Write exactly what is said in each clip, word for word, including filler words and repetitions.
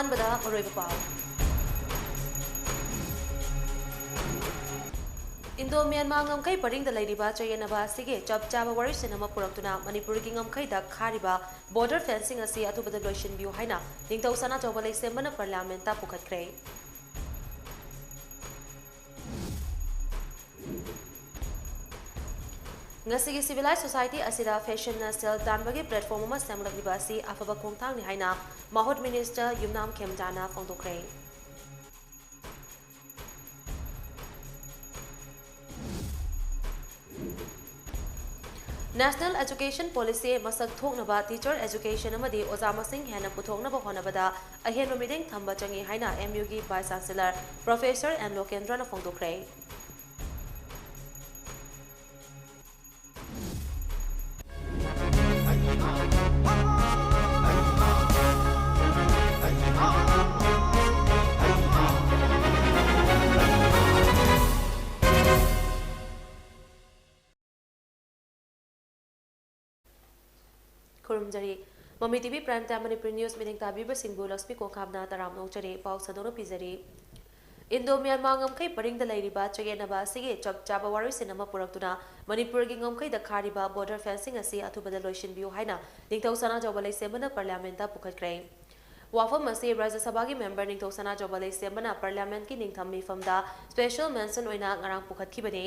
ꯑꯍꯥꯟꯕꯗ ꯃꯔꯨꯑꯣꯏꯕ ꯄꯥꯎ꯫ ꯏꯟꯗꯣ ꯃ꯭ꯌꯥꯟꯃꯥꯔ ꯉꯝꯈꯩ ꯄꯔꯤꯡꯗ ꯂꯩꯔꯤꯕ ꯆꯌꯦꯠꯅꯕ ꯑꯁꯤꯒꯤ ꯆꯞ ꯆꯥꯕ ꯋꯥꯔꯣꯏꯁꯤꯟ ꯑꯃ ꯄꯨꯔꯛꯇꯨꯅ ꯃꯅꯤꯄꯨꯔꯒꯤ ꯉꯝꯈꯩꯗ ꯈꯥꯔꯤꯕ border fencing ꯑꯁꯤ ꯑꯊꯨꯕꯗ ꯂꯣꯏꯁꯤꯟꯕꯤꯌꯨ ꯍꯥꯏꯅ ꯅꯤꯡꯊꯧ ꯁꯅꯥꯖꯧꯕ ꯂꯩꯁꯦꯝꯕꯅ parliament ꯇ ꯄꯨꯈꯠꯈ꯭ꯔꯦ꯫ ꯉꯁꯤꯒꯤ civilized society ꯑꯁꯤꯗ fashion ꯅ ꯁꯦꯜ ꯇꯥꯟꯕꯒꯤ platform ꯑꯃ ꯁꯦꯝꯒꯠꯂꯛꯂꯤꯕ ꯑꯁꯤ ꯑꯐꯕ ꯈꯣꯡꯊꯥꯡꯅꯤ ꯍꯥꯏꯅ ꯃꯍꯨꯠ minister ꯌꯨꯝꯅꯥꯝ ꯈꯦꯝꯖꯥꯅ ꯐꯣꯡꯗꯣꯛꯈ꯭ꯔꯦ꯫ National Education Policy ꯃꯁꯛ ꯊꯣꯛꯅꯕ teacher education ꯑꯃꯗꯤ ꯑꯣꯖꯥ ꯃꯁꯤꯡ ꯍꯦꯟꯅ ꯄꯨꯊꯣꯛꯅꯕ ꯍꯣꯠꯅꯕꯗ ꯑꯍꯦꯟꯕ ꯃꯤꯠꯌꯦꯡ ꯊꯝꯕ ꯆꯪꯏ ꯍꯥꯏꯅ M U ꯒꯤ vice chancellor professor N ꯂꯣꯀꯦꯟꯗ꯭ꯔꯅ ꯐꯣꯡꯗꯣꯛꯈ꯭ꯔꯦ꯫ ꯈꯨꯔꯨꯝꯖꯔꯤ꯫ ꯃꯃꯤ T V Prime Time Manipuri News ꯃꯤꯠꯌꯦꯡ ꯇꯥꯕꯤꯕꯁꯤꯡꯕꯨ ꯂꯛꯁꯃꯤ ꯀꯣꯡꯈꯥꯝꯅ ꯇꯔꯥꯝꯅ ꯑꯣꯛꯆꯔꯤ꯫ ꯄꯥꯎ ꯁꯟꯗꯣꯛꯅ ꯄꯤꯖꯔꯤ꯫ ꯏꯟꯗꯣ ꯃ꯭ꯌꯥꯟꯃꯥꯔ ꯉꯝꯈꯩ ꯄꯔꯤꯡꯗ ꯂꯩꯔꯤꯕ ꯆꯌꯦꯠꯅꯕ ꯑꯁꯤꯒꯤ ꯆꯞ ꯆꯥꯕ ꯋꯥꯔꯣꯏꯁꯤꯟ ꯑꯃ ꯄꯨꯔꯛꯇꯨꯅ ꯃꯅꯤꯄꯨꯔꯒꯤ ꯉꯝꯈꯩꯗ ꯈꯥꯔꯤꯕ border fencing ꯑꯁꯤ ꯑꯊꯨꯕꯗ ꯂꯣꯏꯁꯤꯟꯕꯤꯌꯨ ꯍꯥꯏꯅ ꯅꯤꯡꯊꯧ ꯁꯅꯥꯖꯧꯕ ꯂꯩꯁꯦꯝꯕꯅ parliament ꯇ ꯄꯨꯈꯠꯈ꯭ꯔꯦ꯫ ꯋꯥꯐꯝ ꯑꯁꯤ ꯔꯥꯖ꯭ꯌ ꯁꯚꯥꯒꯤ member ꯅꯤꯡꯊꯧ ꯁꯅꯥꯖꯧꯕ ꯂꯩꯁꯦꯝꯕꯅ parliament ꯀꯤ ꯅꯤꯡꯊꯝ ꯃꯤꯐꯝꯗ special mention ꯑꯣꯏꯅ ꯉꯔꯥꯡ ꯄꯨꯈꯠꯈꯤꯕꯅꯤ꯫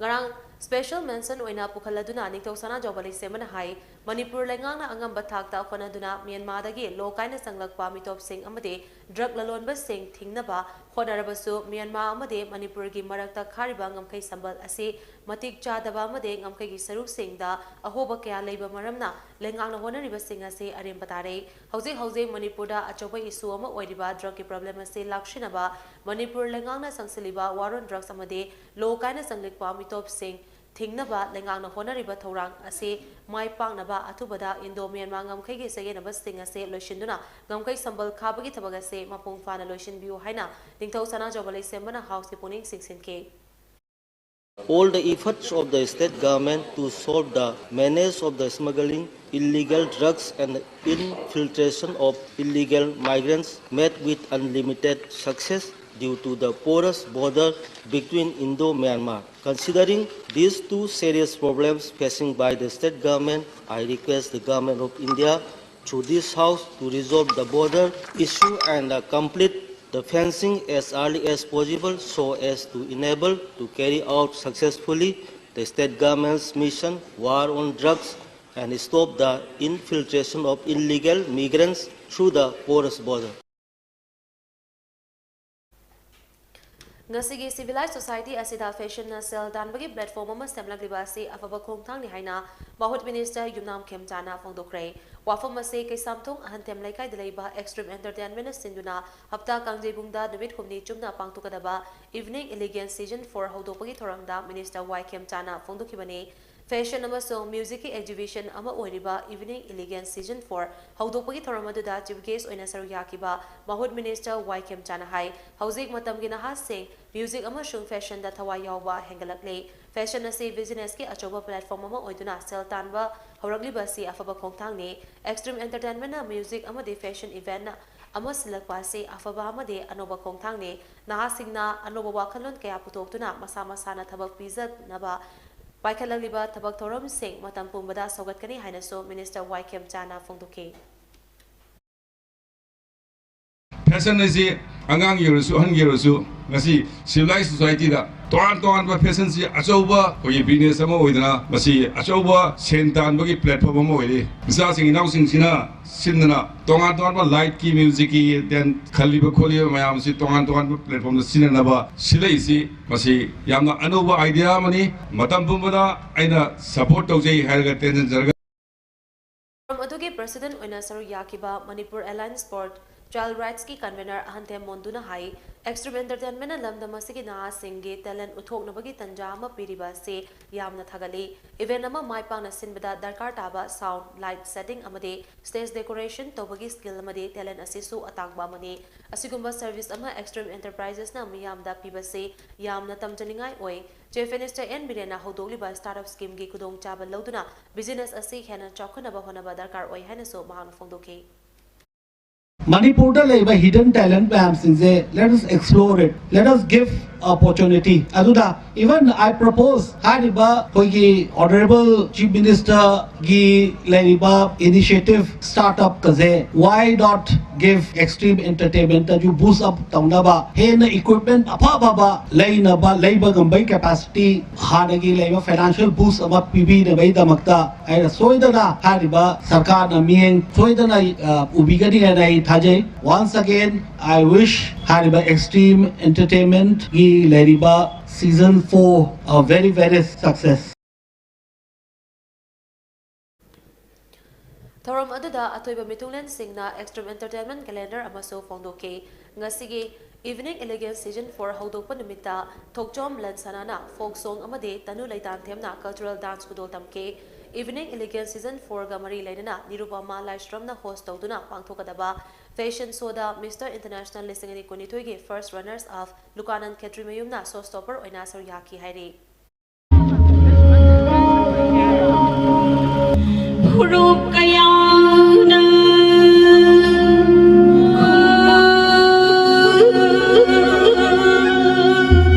ꯉꯔꯥꯡ special mention ꯑꯣꯏꯅ ꯄꯨꯈꯠꯂꯗꯨꯅ ꯅꯤꯡꯊꯧ ꯁꯅꯥꯖꯧꯕ ꯂꯩꯁꯦꯝꯕꯅ ꯍꯥꯏ, ꯃꯅꯤꯄꯨꯔ ꯂꯩꯉꯥꯛꯅ ꯑꯉꯝꯕ ꯊꯥꯛꯇ ꯍꯣꯠꯅꯗꯨꯅ ꯃ꯭ꯌꯥꯟꯃꯥꯔꯗꯒꯤ ꯂꯣ ꯀꯥꯏꯅ ꯆꯪꯂꯛꯄ ꯃꯤꯇꯣꯞꯁꯤꯡ ꯑꯃꯗꯤ drug ꯂꯂꯣꯟꯕꯁꯤꯡ ꯊꯤꯡꯅꯕ ꯍꯣꯠꯅꯔꯕꯁꯨ, ꯃ꯭ꯌꯥꯟꯃꯥꯔ ꯑꯃꯗꯤ ꯃꯅꯤꯄꯨꯔꯒꯤ ꯃꯔꯛꯇ ꯈꯥꯔꯤꯕ ꯉꯝꯈꯩ ꯁꯝꯕꯜ ꯑꯁꯤ ꯃꯇꯤꯛ ꯆꯥꯗꯕ ꯑꯃꯗꯤ ꯉꯝꯈꯩꯒꯤ ꯁꯔꯨꯛꯁꯤꯡꯗ ꯑꯍꯣꯕ ꯀꯌꯥ ꯂꯩꯕ ꯃꯔꯝꯅ ꯂꯩꯉꯥꯛꯅ ꯍꯣꯠꯅꯔꯤꯕꯁꯤꯡ ꯑꯁꯤ ꯑꯔꯦꯝꯕ ꯇꯥꯔꯦ꯫ ꯍꯧꯖꯤꯛ ꯍꯧꯖꯤꯛ ꯃꯅꯤꯄꯨꯔꯗ ꯑꯆꯧꯕ issue ꯑꯃ ꯑꯣꯏꯔꯤꯕ drug ꯀꯤ problem ꯑꯁꯤ ꯂꯥꯛꯁꯤꯟꯅꯕ ꯃꯅꯤꯄꯨꯔ ꯂꯩꯉꯥꯛꯅ ꯆꯪꯁꯤꯜꯂꯤꯕ war on drugs ꯑꯃꯗꯤ ꯂꯣ ꯀꯥꯏꯅ ꯆꯪꯂꯛꯄ ꯃꯤꯇꯣꯞꯁꯤꯡ ꯊꯤꯡꯅꯕ ꯂꯩꯉꯥꯛꯅ ꯍꯣꯠꯅꯔꯤꯕ ꯊꯧꯔꯥꯡ ꯑꯁꯤ ꯃꯥꯏ ꯄꯥꯛꯅꯕ ꯑꯊꯨꯕꯗ ꯏꯟꯗꯣ ꯃ꯭ꯌꯥꯟꯃꯥꯔ ꯉꯝꯈꯩꯒꯤ ꯆꯌꯦꯠꯅꯕꯁꯤꯡ ꯑꯁꯤ ꯂꯣꯏꯁꯤꯟꯗꯨꯅ ꯉꯝꯈꯩ ꯁꯝꯕꯜ ꯈꯥꯕꯒꯤ ꯊꯕꯛ ꯑꯁꯤ ꯃꯄꯨꯡ ꯐꯥꯅ ꯂꯣꯏꯁꯤꯟꯕꯤꯌꯨ ꯍꯥꯏꯅ ꯅꯤꯡꯊꯧ ꯁꯅꯥꯖꯧꯕ ꯂꯩꯁꯦꯝꯕꯅ House ꯀꯤ ꯄꯨꯛꯅꯤꯡ ꯆꯤꯡꯁꯤꯟꯈꯤ꯫ All the efforts of the state government to solve the menace of the smuggling illegal drugs and infiltration of illegal migrants met with unlimited success due to the porous border between Indo-Myanmar. Considering these two serious problems facing by the state government, I request the government of India through this house to resolve the border issue and, uh, complete the fencing as early as possible so as to enable to carry out successfully the state government's mission war on drugs and stop the infiltration of illegal migrants through the porous border. ꯉꯁꯤꯒꯤ civilized society ꯑꯁꯤꯗ fashionꯅ ꯁꯦꯜ ꯇꯥꯟꯕꯒꯤ platform ꯑꯃ ꯁꯦꯝꯂꯛꯂꯤꯕ ꯑꯁꯤ ꯑꯐꯕ ꯈꯣꯡꯊꯥꯡꯅꯤ ꯍꯥꯏꯅ ꯃꯍꯨꯠ minister ꯌꯨꯝꯅꯥꯝ ꯈꯦꯝꯆꯥꯅ ꯐꯣꯡꯗꯣꯛꯈ꯭ꯔꯦ꯫ ꯋꯥꯐꯝ ꯑꯁꯤ ꯀꯩꯁꯥꯝꯊꯣꯡ ꯑꯍꯟꯊꯦꯝ ꯂꯩꯀꯥꯏꯗ ꯂꯩꯕ Extreme Entertainmentꯅ ꯁꯤꯟꯗꯨꯅ ꯍꯞꯇꯥ ꯀꯥꯡꯖꯩꯕꯨꯡꯗ ꯅꯨꯃꯤꯠ ꯍꯨꯝꯅꯤ ꯆꯨꯞꯅ ꯄꯥꯡꯊꯣꯛꯀꯗꯕ Evening Elegance Season four ꯍꯧꯗꯣꯛꯄꯒꯤ ꯊꯧꯔꯝꯗ minister ꯋꯥꯏ ꯈꯦꯝꯆꯥꯅ ꯐꯣꯡꯗꯣꯛꯈꯤꯕꯅꯤ꯫ Fashion ꯑꯃꯁꯨꯡ musicꯀꯤ exhibition ꯑꯃ ꯑꯣꯏꯔꯤꯕ Evening Elegance Season four ꯍꯧꯗꯣꯛꯄꯒꯤ ꯊꯧꯔꯝ ꯑꯗꯨꯗ chief guest ꯑꯣꯏꯅ ꯁꯔꯨꯛ ꯌꯥꯈꯤꯕ ꯃꯍꯨꯠ minister ꯋꯥꯏ ꯈꯦꯝꯆꯥꯅ ꯍꯥꯏ, ꯍꯧꯖꯤꯛ ꯃꯇꯝꯒꯤ ꯅꯍꯥꯁꯤꯡ music ꯑꯃꯁꯨꯡ fashionꯗ ꯊꯋꯥꯏ ꯌꯥꯎꯕ ꯍꯦꯟꯒꯠꯂꯛꯂꯤ꯫ Fashion ꯑꯁꯤ businessꯀꯤ ꯑꯆꯧꯕ platform ꯑꯃ ꯑꯣꯏꯗꯨꯅ ꯁꯦꯜ ꯇꯥꯟꯕ ꯍꯧꯔꯛꯂꯤꯕ ꯑꯁꯤ ꯑꯐꯕ ꯈꯣꯡꯊꯥꯡꯅꯤ꯫ Extreme Entertainmentꯅ music ꯑꯃꯗꯤ fashion event ꯑꯃ ꯁꯤꯜꯂꯛꯄ ꯑꯁꯤ ꯑꯐꯕ ꯑꯃꯗꯤ ꯑꯅꯧꯕ ꯈꯣꯡꯊꯥꯡꯅꯤ꯫ ꯅꯍꯥꯁꯤꯡꯅ ꯑꯅꯧꯕ ꯋꯥꯈꯜꯂꯣꯟ ꯀꯌꯥ ꯄꯨꯊꯣꯛꯇꯨꯅ ꯃꯁꯥ ꯃꯁꯥꯅ ꯊꯕꯛ ꯄꯤꯖꯅꯕ ꯄꯥꯏꯈꯠꯂꯛꯂꯤꯕ ꯊꯕꯛ ꯊꯧꯔꯝꯁꯤꯡ ꯃꯇꯝ ꯄꯨꯝꯕꯗ ꯁꯧꯒꯠꯀꯅꯤ ꯍꯥꯏꯅꯁꯨ minister ꯋꯥꯏ ꯈꯦꯝꯆꯥꯅ ꯐꯣꯡꯗꯣꯛꯈꯤ꯫ Fashion ꯑꯁꯤ ꯑꯉꯥꯡꯒꯤ ꯑꯣꯏꯔꯁꯨ ꯑꯍꯟꯒꯤ ꯑꯣꯏꯔꯁꯨ ꯉꯁꯤ civilized societyꯗ ꯇꯣꯉꯥꯟ ꯇꯣꯉꯥꯟꯕ fashionꯁꯤ ꯑꯆꯧꯕ ꯑꯩꯈꯣꯏꯒꯤ business ꯑꯃ ꯑꯣꯏꯗꯅ ꯃꯁꯤ ꯑꯆꯧꯕ ꯁꯦꯟ ꯇꯥꯟꯕꯒꯤ platform ꯑꯃ ꯑꯣꯏꯔꯤ꯫ ꯏꯆꯥꯁꯤꯡ ꯏꯅꯥꯎꯁꯤꯡꯁꯤꯅ ꯁꯤꯟꯗꯅ ꯇꯣꯉꯥꯟ ꯇꯣꯉꯥꯟꯕ lightꯀꯤ, musicꯀꯤ, then ꯈꯜꯂꯤꯕ ꯈꯣꯠꯂꯤꯕ ꯃꯌꯥꯝꯁꯤ ꯇꯣꯉꯥꯟ ꯇꯣꯉꯥꯟꯕ platformꯗ ꯁꯤꯖꯤꯟꯅꯅꯕ ꯁꯤꯜꯂꯛꯏꯁꯤ ꯃꯁꯤ ꯌꯥꯝꯅ ꯑꯅꯧꯕ idea ꯑꯃꯅꯤ꯫ ꯃꯇꯝ ꯄꯨꯝꯕꯗ ꯑꯩꯅ support ꯇꯧꯖꯩ ꯍꯥꯏꯔꯒ ꯇꯦꯟꯖꯟꯖꯔꯒ ꯊꯧꯔꯝ ꯑꯗꯨꯒꯤ president ꯑꯣꯏꯅ ꯁꯔꯨꯛ ꯌꯥꯈꯤꯕ Manipur Alliance Sport Child Rightsꯀꯤ convener ꯑꯍꯟꯊꯦꯝ ꯃꯣꯟꯗꯨꯅ ꯍꯥꯏ, Xtreme Entertainmentꯅ ꯂꯝꯗꯝ ꯑꯁꯤꯒꯤ ꯅꯍꯥꯁꯤꯡꯒꯤ talent ꯎꯠꯊꯣꯛꯅꯕꯒꯤ ꯇꯟꯖꯥ ꯑꯃ ꯄꯤꯔꯤꯕ ꯑꯁꯤ ꯌꯥꯝꯅ ꯊꯥꯒꯠꯂꯤ꯫ Event ꯑꯃ ꯃꯥꯏ ꯄꯥꯛꯅ ꯁꯤꯟꯕꯗ ꯗꯔꯀꯥꯔ ꯇꯥꯕ sound, light setting ꯑꯃꯗꯤ stage decoration ꯇꯧꯕꯒꯤ skill ꯑꯃꯗꯤ talent ꯑꯁꯤꯁꯨ ꯑꯇꯥꯡꯕ ꯑꯃꯅꯤ꯫ ꯑꯁꯤꯒꯨꯝꯕ service ꯑꯃ Xtreme Enterprisesꯅ ꯃꯤꯌꯥꯝꯗ ꯄꯤꯕꯁꯤ ꯌꯥꯝꯅ ꯇꯝꯖꯅꯤꯡꯉꯥꯏ ꯑꯣꯏ꯫ Chief Minister N ꯕꯤꯔꯦꯟꯅ ꯍꯧꯗꯣꯛꯂꯤꯕ startup schemeꯒꯤ ꯈꯨꯗꯣꯡꯆꯥꯕ ꯂꯧꯗꯨꯅ business ꯑꯁꯤ ꯍꯦꯟꯅ ꯆꯥꯎꯈꯠꯅꯕ ꯍꯣꯠꯅꯕ ꯗꯔꯀꯥꯔ ꯑꯣꯏ ꯍꯥꯏꯅꯁꯨ ꯃꯍꯥꯛꯅ ꯐꯣꯡꯗꯣꯛꯈꯤ꯫ ꯃꯅꯤꯄꯨꯔꯗ ꯂꯩꯕ hidden talent ꯃꯌꯥꯝꯁꯤꯡꯁꯦ, let us explore it, let us give opportunity꯫ ꯑꯗꯨꯅ even I propose, ꯍꯥꯏꯔꯤꯕ ꯑꯩꯈꯣꯏꯒꯤ Honourable Chief Ministerꯒꯤ ꯂꯩꯔꯤꯕ initiative startupꯀꯁꯦ, why not give Xtreme Entertainmentꯇꯁꯨ boost up ꯇꯧꯅꯕ, ꯍꯦꯟꯅ equipment ꯑꯐ ꯑꯐꯕ ꯂꯩꯅꯕ, ꯂꯩꯕ ꯉꯝꯕꯒꯤ capacity, ꯍꯥꯟꯅꯒꯤ ꯂꯩꯕ financial boost ꯑꯃ ꯄꯤꯕꯤꯅꯕꯒꯤꯗꯃꯛꯇ ꯑꯩꯅ ꯁꯣꯏꯗꯅ ꯍꯥꯏꯔꯤꯕ ꯁꯔꯀꯥꯔꯅ ꯃꯤꯠꯌꯦꯡ ꯁꯣꯏꯗꯅ, ꯑ, ꯎꯕꯤꯒꯅꯤ ꯍꯥꯏꯅ ꯑꯩ ꯊꯥꯖꯩ꯫ Once again, I wish ꯍꯥꯏꯔꯤꯕ Xtreme Entertainmentꯀꯤ ꯂꯩꯔꯤꯕ season four a very, very success꯫ ꯊꯧꯔꯝ ꯑꯗꯨꯗ ꯑꯊꯣꯏꯕ ꯃꯤꯊꯨꯡꯂꯦꯟꯁꯤꯡꯅ Xtreme Entertainment calendar ꯑꯃꯁꯨ ꯐꯣꯡꯗꯣꯛꯈꯤ꯫ ꯉꯁꯤꯒꯤ Evening Elegance season four ꯍꯧꯗꯣꯛꯄ ꯅꯨꯃꯤꯠꯇ ꯊꯣꯛꯆꯣꯝ ꯂꯟꯁꯅꯥꯅ folk song ꯑꯃꯗꯤ ꯇꯅꯨ ꯂꯩꯇꯥꯟꯊꯦꯝꯅ cultural dance ꯈꯨꯗꯣꯜ ꯇꯝꯈꯤ꯫ Evening Elegance season fourꯒ ꯃꯔꯤ ꯂꯩꯅꯅ ꯅꯤꯔꯨꯄꯃꯥ ꯂꯥꯏꯁ꯭ꯔꯝꯅ host ꯇꯧꯗꯨꯅ ꯄꯥꯡꯊꯣꯛꯀꯗꯕ fashion showꯗ Mister International ꯂꯤꯁꯤꯡ ꯑꯅꯤ ꯀꯨꯟꯅꯤꯊꯣꯏꯒꯤ first runners up ꯂꯨꯀꯥꯅꯟ ꯈꯦꯇ꯭ꯔꯤꯃꯌꯨꯝꯅ showstopper ꯑꯣꯏꯅ ꯁꯔꯨꯛ ꯌꯥꯈꯤ ꯍꯥꯏꯔꯤ꯫ ꯐꯨꯔꯨꯞ ꯀꯌꯥꯅ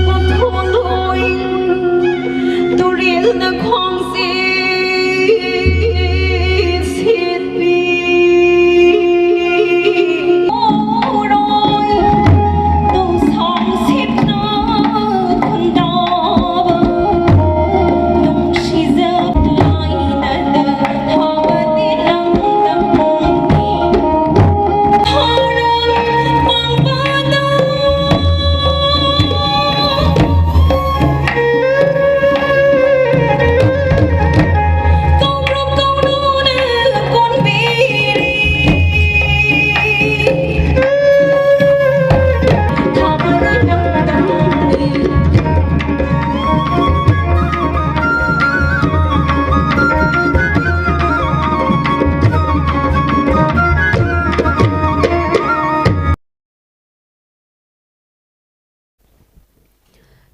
ꯄꯣꯊꯣꯛꯂꯣꯏ ꯇꯨꯔꯦꯜꯅ ꯈꯣꯡꯆꯦ ꯁꯤꯠꯂꯤ꯫ ꯎꯔꯣꯏ ꯅꯨꯡꯁꯥꯡ ꯁꯤꯠꯅ ꯈꯨꯟꯗꯥꯕ ꯅꯨꯡꯁꯤꯖ ꯂꯥꯏꯅꯗ ꯊꯥꯕꯗꯤ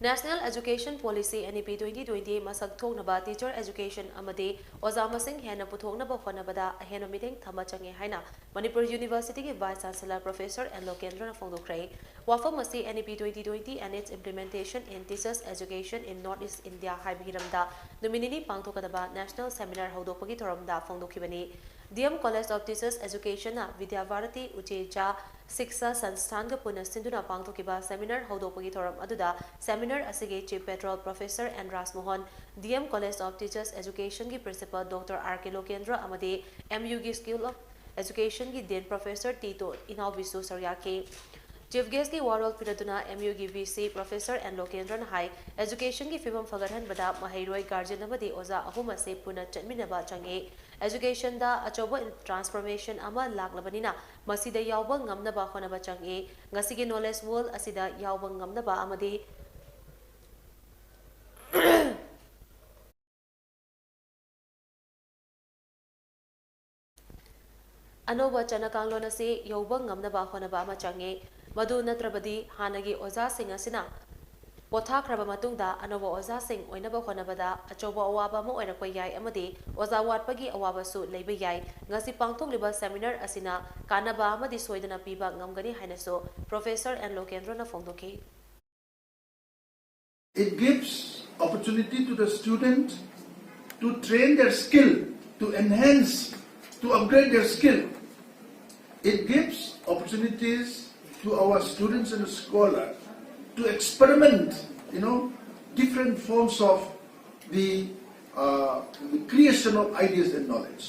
National Education Policy, N E P twenty twenty ꯃꯁꯛ ꯊꯣꯛꯅꯕ teacher education ꯑꯃꯗꯤ ꯑꯣꯖꯥ ꯃꯁꯤꯡ ꯍꯦꯟꯅ ꯄꯨꯊꯣꯛꯅꯕ ꯍꯣꯠꯅꯕꯗ ꯑꯍꯦꯟꯕ ꯃꯤꯠꯌꯦꯡ ꯊꯝꯕ ꯆꯪꯉꯦ ꯍꯥꯏꯅ ꯃꯅꯤꯄꯨꯔ University ꯒꯤ Vice Chancellor Professor N ꯂꯣꯀꯦꯟꯗ꯭ꯔꯅ ꯐꯣꯡꯗꯣꯛꯈ꯭ꯔꯦ꯫ ꯋꯥꯐꯝ ꯑꯁꯤ N E P twenty twenty and its implementation in teachers education in North East India ꯍꯥꯏꯕ ꯍꯤꯔꯝꯗ ꯅꯨꯃꯤꯠ ꯅꯤꯅꯤ ꯄꯥꯡꯊꯣꯛꯀꯗꯕ National Seminar ꯍꯧꯗꯣꯛꯄꯒꯤ ꯊꯧꯔꯝꯗ ꯐꯣꯡꯗꯣꯛꯈꯤꯕꯅꯤ꯫ D M College of Teachers Education ꯅ ꯕꯤꯗ꯭ꯌꯥ ꯚꯥꯔꯇꯤ ꯎꯆꯦ ꯖꯥ ꯁꯤꯛꯁꯥ ꯁꯟꯁꯊꯥꯟꯒ ꯄꯨꯟꯅ ꯁꯤꯟꯗꯨꯅ ꯄꯥꯡꯊꯣꯛꯈꯤꯕ seminar ꯍꯧꯗꯣꯛꯄꯒꯤ ꯊꯧꯔꯝ ꯑꯗꯨꯗ seminar ꯑꯁꯤꯒꯤ Chief Patron Professor N ꯔꯥꯖꯃꯣꯍꯟ, D M College of Teachers Education ꯒꯤ Principal Doctor R K ꯂꯣꯀꯦꯟꯗ꯭ꯔ ꯑꯃꯗꯤ M U ꯒꯤ School of Education ꯒꯤ Dean Professor T ꯇꯣ ꯏꯅꯥꯎꯕꯤꯁꯨ ꯁꯔꯨꯛ ꯌꯥꯈꯤ꯫ Chief Guest ꯀꯤ ꯋꯥꯔꯣꯜ ꯄꯤꯔꯗꯨꯅ M U ꯒꯤ V C Professor N ꯂꯣꯀꯦꯟꯗ꯭ꯔꯅ ꯍꯥꯏ, education ꯒꯤ ꯐꯤꯕꯝ ꯐꯒꯠꯍꯟꯕꯗ ꯃꯍꯩꯔꯣꯏ, guardian ꯑꯃꯗꯤ ꯑꯣꯖꯥ ꯑꯍꯨꯝ ꯑꯁꯤ ꯄꯨꯟꯅ ꯆꯠꯃꯤꯟꯅꯕ ꯆꯪꯉꯤ꯫ Education ꯗ ꯑꯆꯧꯕ transformation ꯑꯃ ꯂꯥꯛꯂꯕꯅꯤꯅ ꯃꯁꯤꯗ ꯌꯥꯎꯕ ꯉꯝꯅꯕ ꯍꯣꯠꯅꯕ ꯆꯪꯉꯤ꯫ ꯉꯁꯤꯒꯤ Knowledge World ꯑꯁꯤꯗ ꯌꯥꯎꯕ ꯉꯝꯅꯕ ꯑꯃꯗꯤ ꯑꯅꯧꯕ ꯆꯠꯅ ꯀꯥꯡꯂꯣꯟ ꯑꯁꯤ ꯌꯧꯕ ꯉꯝꯅꯕ ꯍꯣꯠꯅꯕ ꯑꯃ ꯆꯪꯉꯤ꯫ ꯃꯗꯨ ꯅꯠꯇ꯭ꯔꯕꯗꯤ ꯍꯥꯟꯅꯒꯤ ꯑꯣꯖꯥꯁꯤꯡ ꯑꯁꯤꯅ ꯄꯣꯊꯥꯈ꯭ꯔꯕ ꯃꯇꯨꯡꯗ ꯑꯅꯧꯕ ꯑꯣꯖꯥꯁꯤꯡ ꯑꯣꯏꯅꯕ ꯍꯣꯠꯅꯕꯗ ꯑꯆꯧꯕ ꯑꯋꯥꯕ ꯑꯃ ꯑꯣꯏꯔꯛꯄ ꯌꯥꯏ ꯑꯃꯗꯤ ꯑꯣꯖꯥ ꯋꯥꯠꯄꯒꯤ ꯑꯋꯥꯕꯁꯨ ꯂꯩꯕ ꯌꯥꯏ꯫ ꯉꯁꯤ ꯄꯥꯡꯊꯣꯛꯂꯤꯕ seminar ꯑꯁꯤꯅ ꯀꯥꯟꯅꯕ ꯑꯃꯗꯤ ꯁꯣꯏꯗꯅ ꯄꯤꯕ ꯉꯝꯒꯅꯤ ꯍꯥꯏꯅꯁꯨ Professor N ꯂꯣꯀꯦꯟꯗ꯭ꯔꯅ ꯐꯣꯡꯗꯣꯛꯈꯤ꯫ It gives opportunity to the student to train their skill, to enhance, to upgrade their skill. It gives opportunities to our students and scholars to experiment, you know, different forms of the, uh, the creation of ideas and knowledge.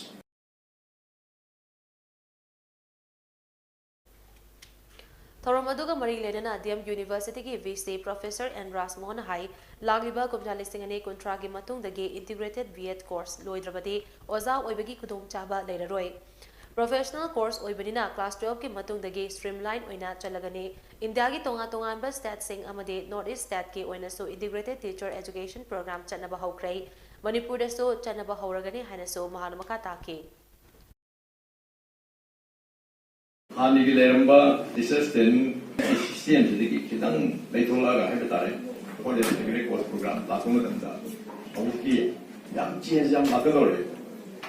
ꯊꯧꯔꯝ ꯑꯗꯨꯒ ꯃꯔꯤ ꯂꯩꯅꯅ D M University ꯒꯤ V C Professor N ꯔꯥꯖꯃꯣꯍꯟꯅ ꯍꯥꯏ, ꯂꯥꯛꯂꯤꯕ ꯀꯨꯝꯖꯥ ꯂꯤꯁꯤꯡ ꯑꯅꯤ ꯀꯨꯟꯊ꯭ꯔꯥꯒꯤ ꯃꯇꯨꯡꯗꯒꯤ integrated B Ed course ꯂꯣꯏꯗ꯭ꯔꯕꯗꯤ ꯑꯣꯖꯥ ꯑꯣꯏꯕꯒꯤ ꯈꯨꯗꯣꯡꯆꯥꯕ ꯂꯩꯔꯔꯣꯏ꯫ Professional course ꯑꯣꯏꯕꯅꯤꯅ class twelve ꯀꯤ ꯃꯇꯨꯡꯗꯒꯤ streamline ꯑꯣꯏꯅ ꯆꯠꯂꯒꯅꯤ꯫ ꯏꯟꯗꯤꯌꯥꯒꯤ ꯇꯣꯉꯥꯟ ꯇꯣꯉꯥꯟꯕ state ꯁꯤꯡ ꯑꯃꯗꯤ North East state ꯀꯤ ꯑꯣꯏꯅꯁꯨ integrated teacher education program ꯆꯠꯅꯕ ꯍꯧꯈ꯭ꯔꯦ꯫ ꯃꯅꯤꯄꯨꯔꯗꯁꯨ ꯆꯠꯅꯕ ꯍꯧꯔꯒꯅꯤ ꯍꯥꯏꯅꯁꯨ ꯃꯍꯥꯛꯅ ꯃꯈꯥ ꯇꯥꯈꯤ꯫ ꯍꯥꯟꯅꯒꯤ ꯂꯩꯔꯝꯕ teachers training system ꯁꯤꯗꯒꯤ ꯈꯤꯇꯪ ꯂꯩꯊꯣꯛꯂꯛꯑꯒ ꯍꯥꯏꯕ ꯇꯥꯔꯦ, ꯐꯣꯔ ꯗꯦꯁ ꯗꯤꯒ꯭ꯔꯤ ꯀꯣꯔꯁ ꯄ꯭ꯔꯣꯒ꯭ꯔꯥꯝ ꯂꯥꯛꯄ ꯃꯇꯝꯗ ꯍꯧꯖꯤꯛꯇꯤ ꯌꯥꯝ ꯆꯦꯟꯖ ꯌꯥꯝ ꯂꯥꯛꯀꯗꯧꯔꯦ꯫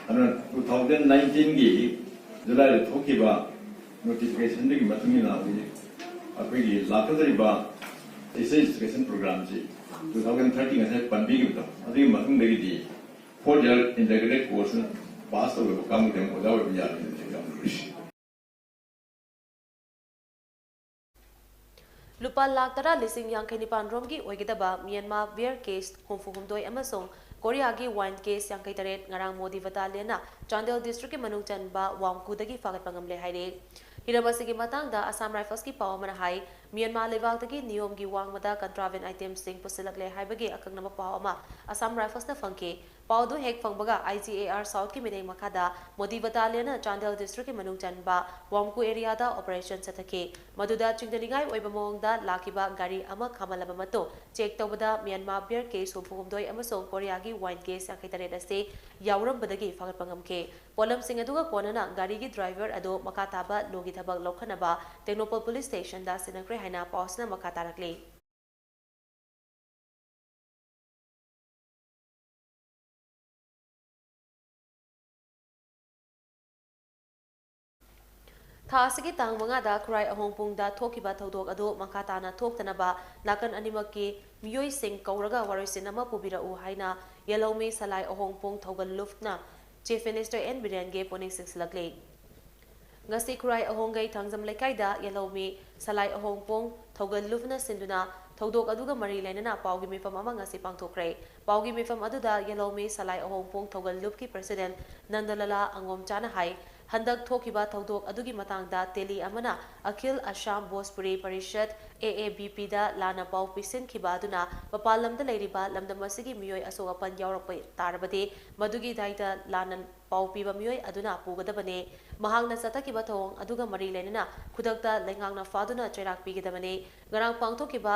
ꯑꯗꯨꯅ ꯇꯨ ꯊꯥꯎꯖꯟ ꯅꯥꯏꯟꯇꯤꯟꯒꯤ ꯖꯨꯂꯥꯏꯗ ꯊꯣꯛꯈꯤꯕ ꯅꯣꯇꯤꯐꯤꯀꯦꯁꯟꯗꯨꯒꯤ ꯃꯇꯨꯡ ꯏꯟꯅ ꯍꯧꯖꯤꯛ ꯑꯩꯈꯣꯏꯒꯤ ꯂꯥꯛꯀꯗꯧꯔꯤꯕ ꯇꯤꯆꯔ ꯏꯟꯁꯇ꯭ꯔꯛꯁꯟ ꯄ꯭ꯔꯣꯒ꯭ꯔꯥꯝꯁꯤ ꯇꯨ ꯊꯥꯎꯖꯟ ꯊꯥꯔꯇꯤ ꯉꯁꯥꯏ ꯄꯟꯕꯤꯈꯤꯕꯗꯣ, ꯑꯗꯨꯒꯤ ꯃꯇꯨꯡꯗꯒꯤꯗꯤ four year integrated course pass ꯇꯧꯔꯕ ꯀꯥꯡꯕꯨꯗꯤ ꯑꯃꯨꯛ ꯑꯣꯖꯥ ꯑꯣꯏꯕ ꯌꯥꯔꯣꯏ ꯍꯥꯏꯕꯁꯤ ꯌꯥꯝ ꯂꯨꯔꯤꯁꯤ꯫ ꯂꯨꯄꯥ ꯂꯥꯈ ꯇꯔꯥ ꯂꯤꯁꯤꯡ ꯌꯥꯡꯈꯩ ꯅꯤꯄꯥꯟ ꯔꯣꯝꯒꯤ ꯑꯣꯏꯒꯗꯕ ꯃ꯭ꯌꯥꯟꯃꯥꯔ ꯕꯤꯌꯔ ꯀꯦꯁ ꯍꯨꯝꯐꯨ ꯍꯨꯝꯗꯣꯏ ꯑꯃꯁꯨꯡ ꯀꯣꯔꯤꯌꯥꯒꯤ ꯋꯥꯏꯟ ꯀꯦꯁ ꯌꯥꯡꯈꯩ ꯇꯔꯦꯠ ꯉꯔꯥꯡ ꯃꯣꯗꯤ ꯕꯇꯥꯂꯤꯌꯟꯅ ꯆꯥꯟꯗꯦꯜ ꯗꯤꯁꯇ꯭ꯔꯤꯛꯀꯤ ꯃꯅꯨꯡ ꯆꯟꯕ ꯋꯥꯡꯈꯨꯗꯒꯤ ꯐꯥꯒꯠꯄ ꯉꯝꯂꯦ ꯍꯥꯏꯔꯦ꯫ ꯍꯤꯔꯝ ꯑꯁꯤꯒꯤ ꯃꯇꯥꯡꯗ ꯑꯁꯥꯝ ꯔꯥꯏꯐꯜꯁꯀꯤ ꯄꯥꯎ ꯑꯃꯅ ꯍꯥꯏ, ꯃ꯭ꯌꯥꯟꯃꯥꯔ ꯂꯩꯕꯥꯛꯇꯒꯤ ꯅꯤꯌꯣꯝꯒꯤ ꯋꯥꯡꯃꯗ ꯀꯟꯇ꯭ꯔꯥꯕꯦꯟ ꯑꯥꯏꯇꯦꯝꯁꯤꯡ ꯄꯨꯁꯤꯜꯂꯛꯂꯦ ꯍꯥꯏꯕꯒꯤ ꯑꯀꯛꯅꯕ ꯄꯥꯎ ꯑꯃ ꯑꯁꯥꯝ ꯔꯥꯏꯐꯜꯁꯅ ꯐꯪꯈꯤ꯫ ꯄꯥꯎꯗꯨ ꯍꯦꯛ ꯐꯪꯕꯒ ꯑꯥꯏ ꯖꯤ ꯑꯦ ꯑꯥꯔ ꯁꯥꯎꯠꯀꯤ ꯃꯤꯠꯌꯦꯡ ꯃꯈꯥꯗ ꯃꯣꯗꯤ ꯕꯇꯥꯂꯤꯌꯟꯅ ꯆꯥꯟꯗꯦꯜ ꯗꯤꯁꯇ꯭ꯔꯤꯛꯀꯤ ꯃꯅꯨꯡ ꯆꯟꯕ ꯋꯥꯡꯈꯨ ꯑꯦꯔꯤꯌꯥꯗ ꯑꯣꯄꯔꯦꯁꯟ ꯆꯠꯊꯈꯤ꯫ ꯃꯗꯨꯗ ꯆꯤꯡꯊꯅꯤꯡꯉꯥꯏ ꯑꯣꯏꯕ ꯃꯑꯣꯡꯗ ꯂꯥꯛꯈꯤꯕ ꯒꯥꯔꯤ ꯑꯃ ꯈꯥꯝꯍꯜꯂꯕ ꯃꯇꯨꯡ ꯆꯦꯛ ꯇꯧꯕꯗ ꯃ꯭ꯌꯥꯟꯃꯥꯔ ꯕꯤꯌꯔ ꯀꯦꯁ ꯍꯨꯝꯐꯨ ꯍꯨꯝꯗꯣꯏ ꯑꯃꯁꯨꯡ ꯀꯣꯔꯤꯌꯥꯒꯤ ꯋꯥꯏꯟ ꯀꯦꯁ ꯌꯥꯡꯈꯩ ꯇꯔꯦꯠ ꯑꯁꯤ ꯌꯥꯎꯔꯝꯕꯗꯒꯤ ꯐꯥꯒꯠꯄ ꯉꯝꯈꯤ꯫ ꯄꯣꯠꯂꯝꯁꯤꯡ ꯑꯗꯨꯒ ꯀꯣꯟꯅꯅ ꯒꯥꯔꯤꯒꯤ ꯗ꯭ꯔꯥꯏꯚꯔ ꯑꯗꯨ ꯃꯈꯥ ꯇꯥꯕ ꯂꯣꯒꯤ ꯊꯕꯛ ꯂꯧꯈꯠꯅꯕ ꯇꯦꯡꯅꯧꯄꯜ ꯄꯨꯂꯤꯁ ꯁ꯭ꯇꯦꯁꯟꯗ ꯁꯤꯟꯅꯈ꯭ꯔꯦ ꯍꯥꯏꯅ ꯄꯥꯎ ꯑꯁꯤꯅ ꯃꯈꯥ ꯇꯥꯔꯛꯂꯤ꯫ ꯊꯥ ꯑꯁꯤꯒꯤ ꯇꯥꯡ ꯃꯉꯥꯗ ꯈꯨꯔꯥꯏ ꯑꯍꯣꯡꯄꯨꯡꯗ ꯊꯣꯛꯈꯤꯕ ꯊꯧꯗꯣꯛ ꯑꯗꯨ ꯃꯈꯥ ꯇꯥꯅ ꯊꯣꯛꯇꯅꯕ ꯅꯥꯀꯟ ꯑꯅꯤꯃꯛꯀꯤ ꯃꯤꯑꯣꯏꯁꯤꯡ ꯀꯧꯔꯒ ꯋꯥꯔꯣꯏꯁꯤꯟ ꯑꯃ ꯄꯨꯕꯤꯔꯛꯎ ꯍꯥꯏꯅ ꯌꯦꯜꯍꯧꯃꯤ ꯁꯂꯥꯏ ꯑꯍꯣꯡꯄꯨꯡ ꯊꯧꯒꯜ ꯂꯨꯞꯅ ꯆꯤꯐ ꯃꯤꯅꯤꯁꯇꯔ ꯑꯦꯟ ꯕꯤꯔꯦꯟꯒꯤ ꯄꯨꯛꯅꯤꯡ ꯆꯤꯡꯁꯤꯜꯂꯛꯂꯤ꯫ ꯉꯁꯤ ꯈꯨꯔꯥꯏ ꯑꯍꯣꯡꯒꯩ ꯊꯥꯡꯖꯝ ꯂꯩꯀꯥꯏꯗ ꯌꯦꯜꯍꯧꯃꯤ ꯁꯂꯥꯏ ꯑꯍꯣꯡꯄꯣꯡ ꯊꯧꯒꯜ ꯂꯨꯞꯅ ꯁꯤꯟꯗꯨꯅ ꯊꯧꯗꯣꯛ ꯑꯗꯨꯒ ꯃꯔꯤ ꯂꯩꯅꯅ ꯄꯥꯎꯒꯤ ꯃꯤꯐꯝ ꯑꯃ ꯉꯁꯤ ꯄꯥꯡꯊꯣꯛꯈ꯭ꯔꯦ꯫ ꯄꯥꯎꯒꯤ ꯃꯤꯐꯝ ꯑꯗꯨꯗ ꯌꯦꯜꯍꯧꯃꯤ ꯁꯂꯥꯏ ꯑꯍꯣꯡꯄꯣꯡ ꯊꯧꯒꯜ ꯂꯨꯞꯀꯤ ꯄ꯭ꯔꯁꯤꯗꯦꯟ ꯅꯟꯗꯂꯂꯥ ꯑꯉꯣꯝꯆꯥꯅ ꯍꯥꯏ, ꯍꯟꯗꯛ ꯊꯣꯛꯈꯤꯕ ꯊꯧꯗꯣꯛ ꯑꯗꯨꯒꯤ ꯃꯇꯥꯡꯗ ꯇꯦꯂꯤ ꯑꯃꯅ ꯑꯈꯤꯜ ꯑꯁꯥꯝ ꯚꯣꯖꯄꯨꯔꯤ ꯄꯔꯤꯁꯠ, ꯑꯦ ꯑꯦ ꯕꯤ ꯄꯤꯗ ꯂꯥꯟꯅ ꯄꯥꯎ ꯄꯤꯁꯤꯟꯈꯤꯕ ꯑꯗꯨꯅ ꯃꯄꯥꯟ ꯂꯝꯗ ꯂꯩꯔꯤꯕ ꯂꯝꯗꯝ ꯑꯁꯤꯒꯤ ꯃꯤꯑꯣꯏ ꯑꯁꯣꯛ ꯑꯄꯟ ꯌꯥꯎꯔꯛꯄ ꯇꯥꯔꯕꯗꯤ ꯃꯗꯨꯒꯤ ꯗꯥꯏꯇ ꯂꯥꯟꯅ ꯄꯥꯎ ꯄꯤꯕ ꯃꯤꯑꯣꯏ ꯑꯗꯨꯅ ꯄꯨꯒꯗꯕꯅꯤ꯫ ꯃꯍꯥꯛꯅ ꯆꯠꯊꯈꯤꯕ ꯊꯧꯑꯣꯡ ꯑꯗꯨꯒ ꯃꯔꯤ ꯂꯩꯅꯅ ꯈꯨꯗꯛꯇ ꯂꯩꯉꯥꯛꯅ ꯐꯥꯗꯨꯅ ꯆꯩꯔꯥꯛ ꯄꯤꯒꯗꯕꯅꯤ꯫ ꯉꯔꯥꯡ ꯄꯥꯡꯊꯣꯛꯈꯤꯕ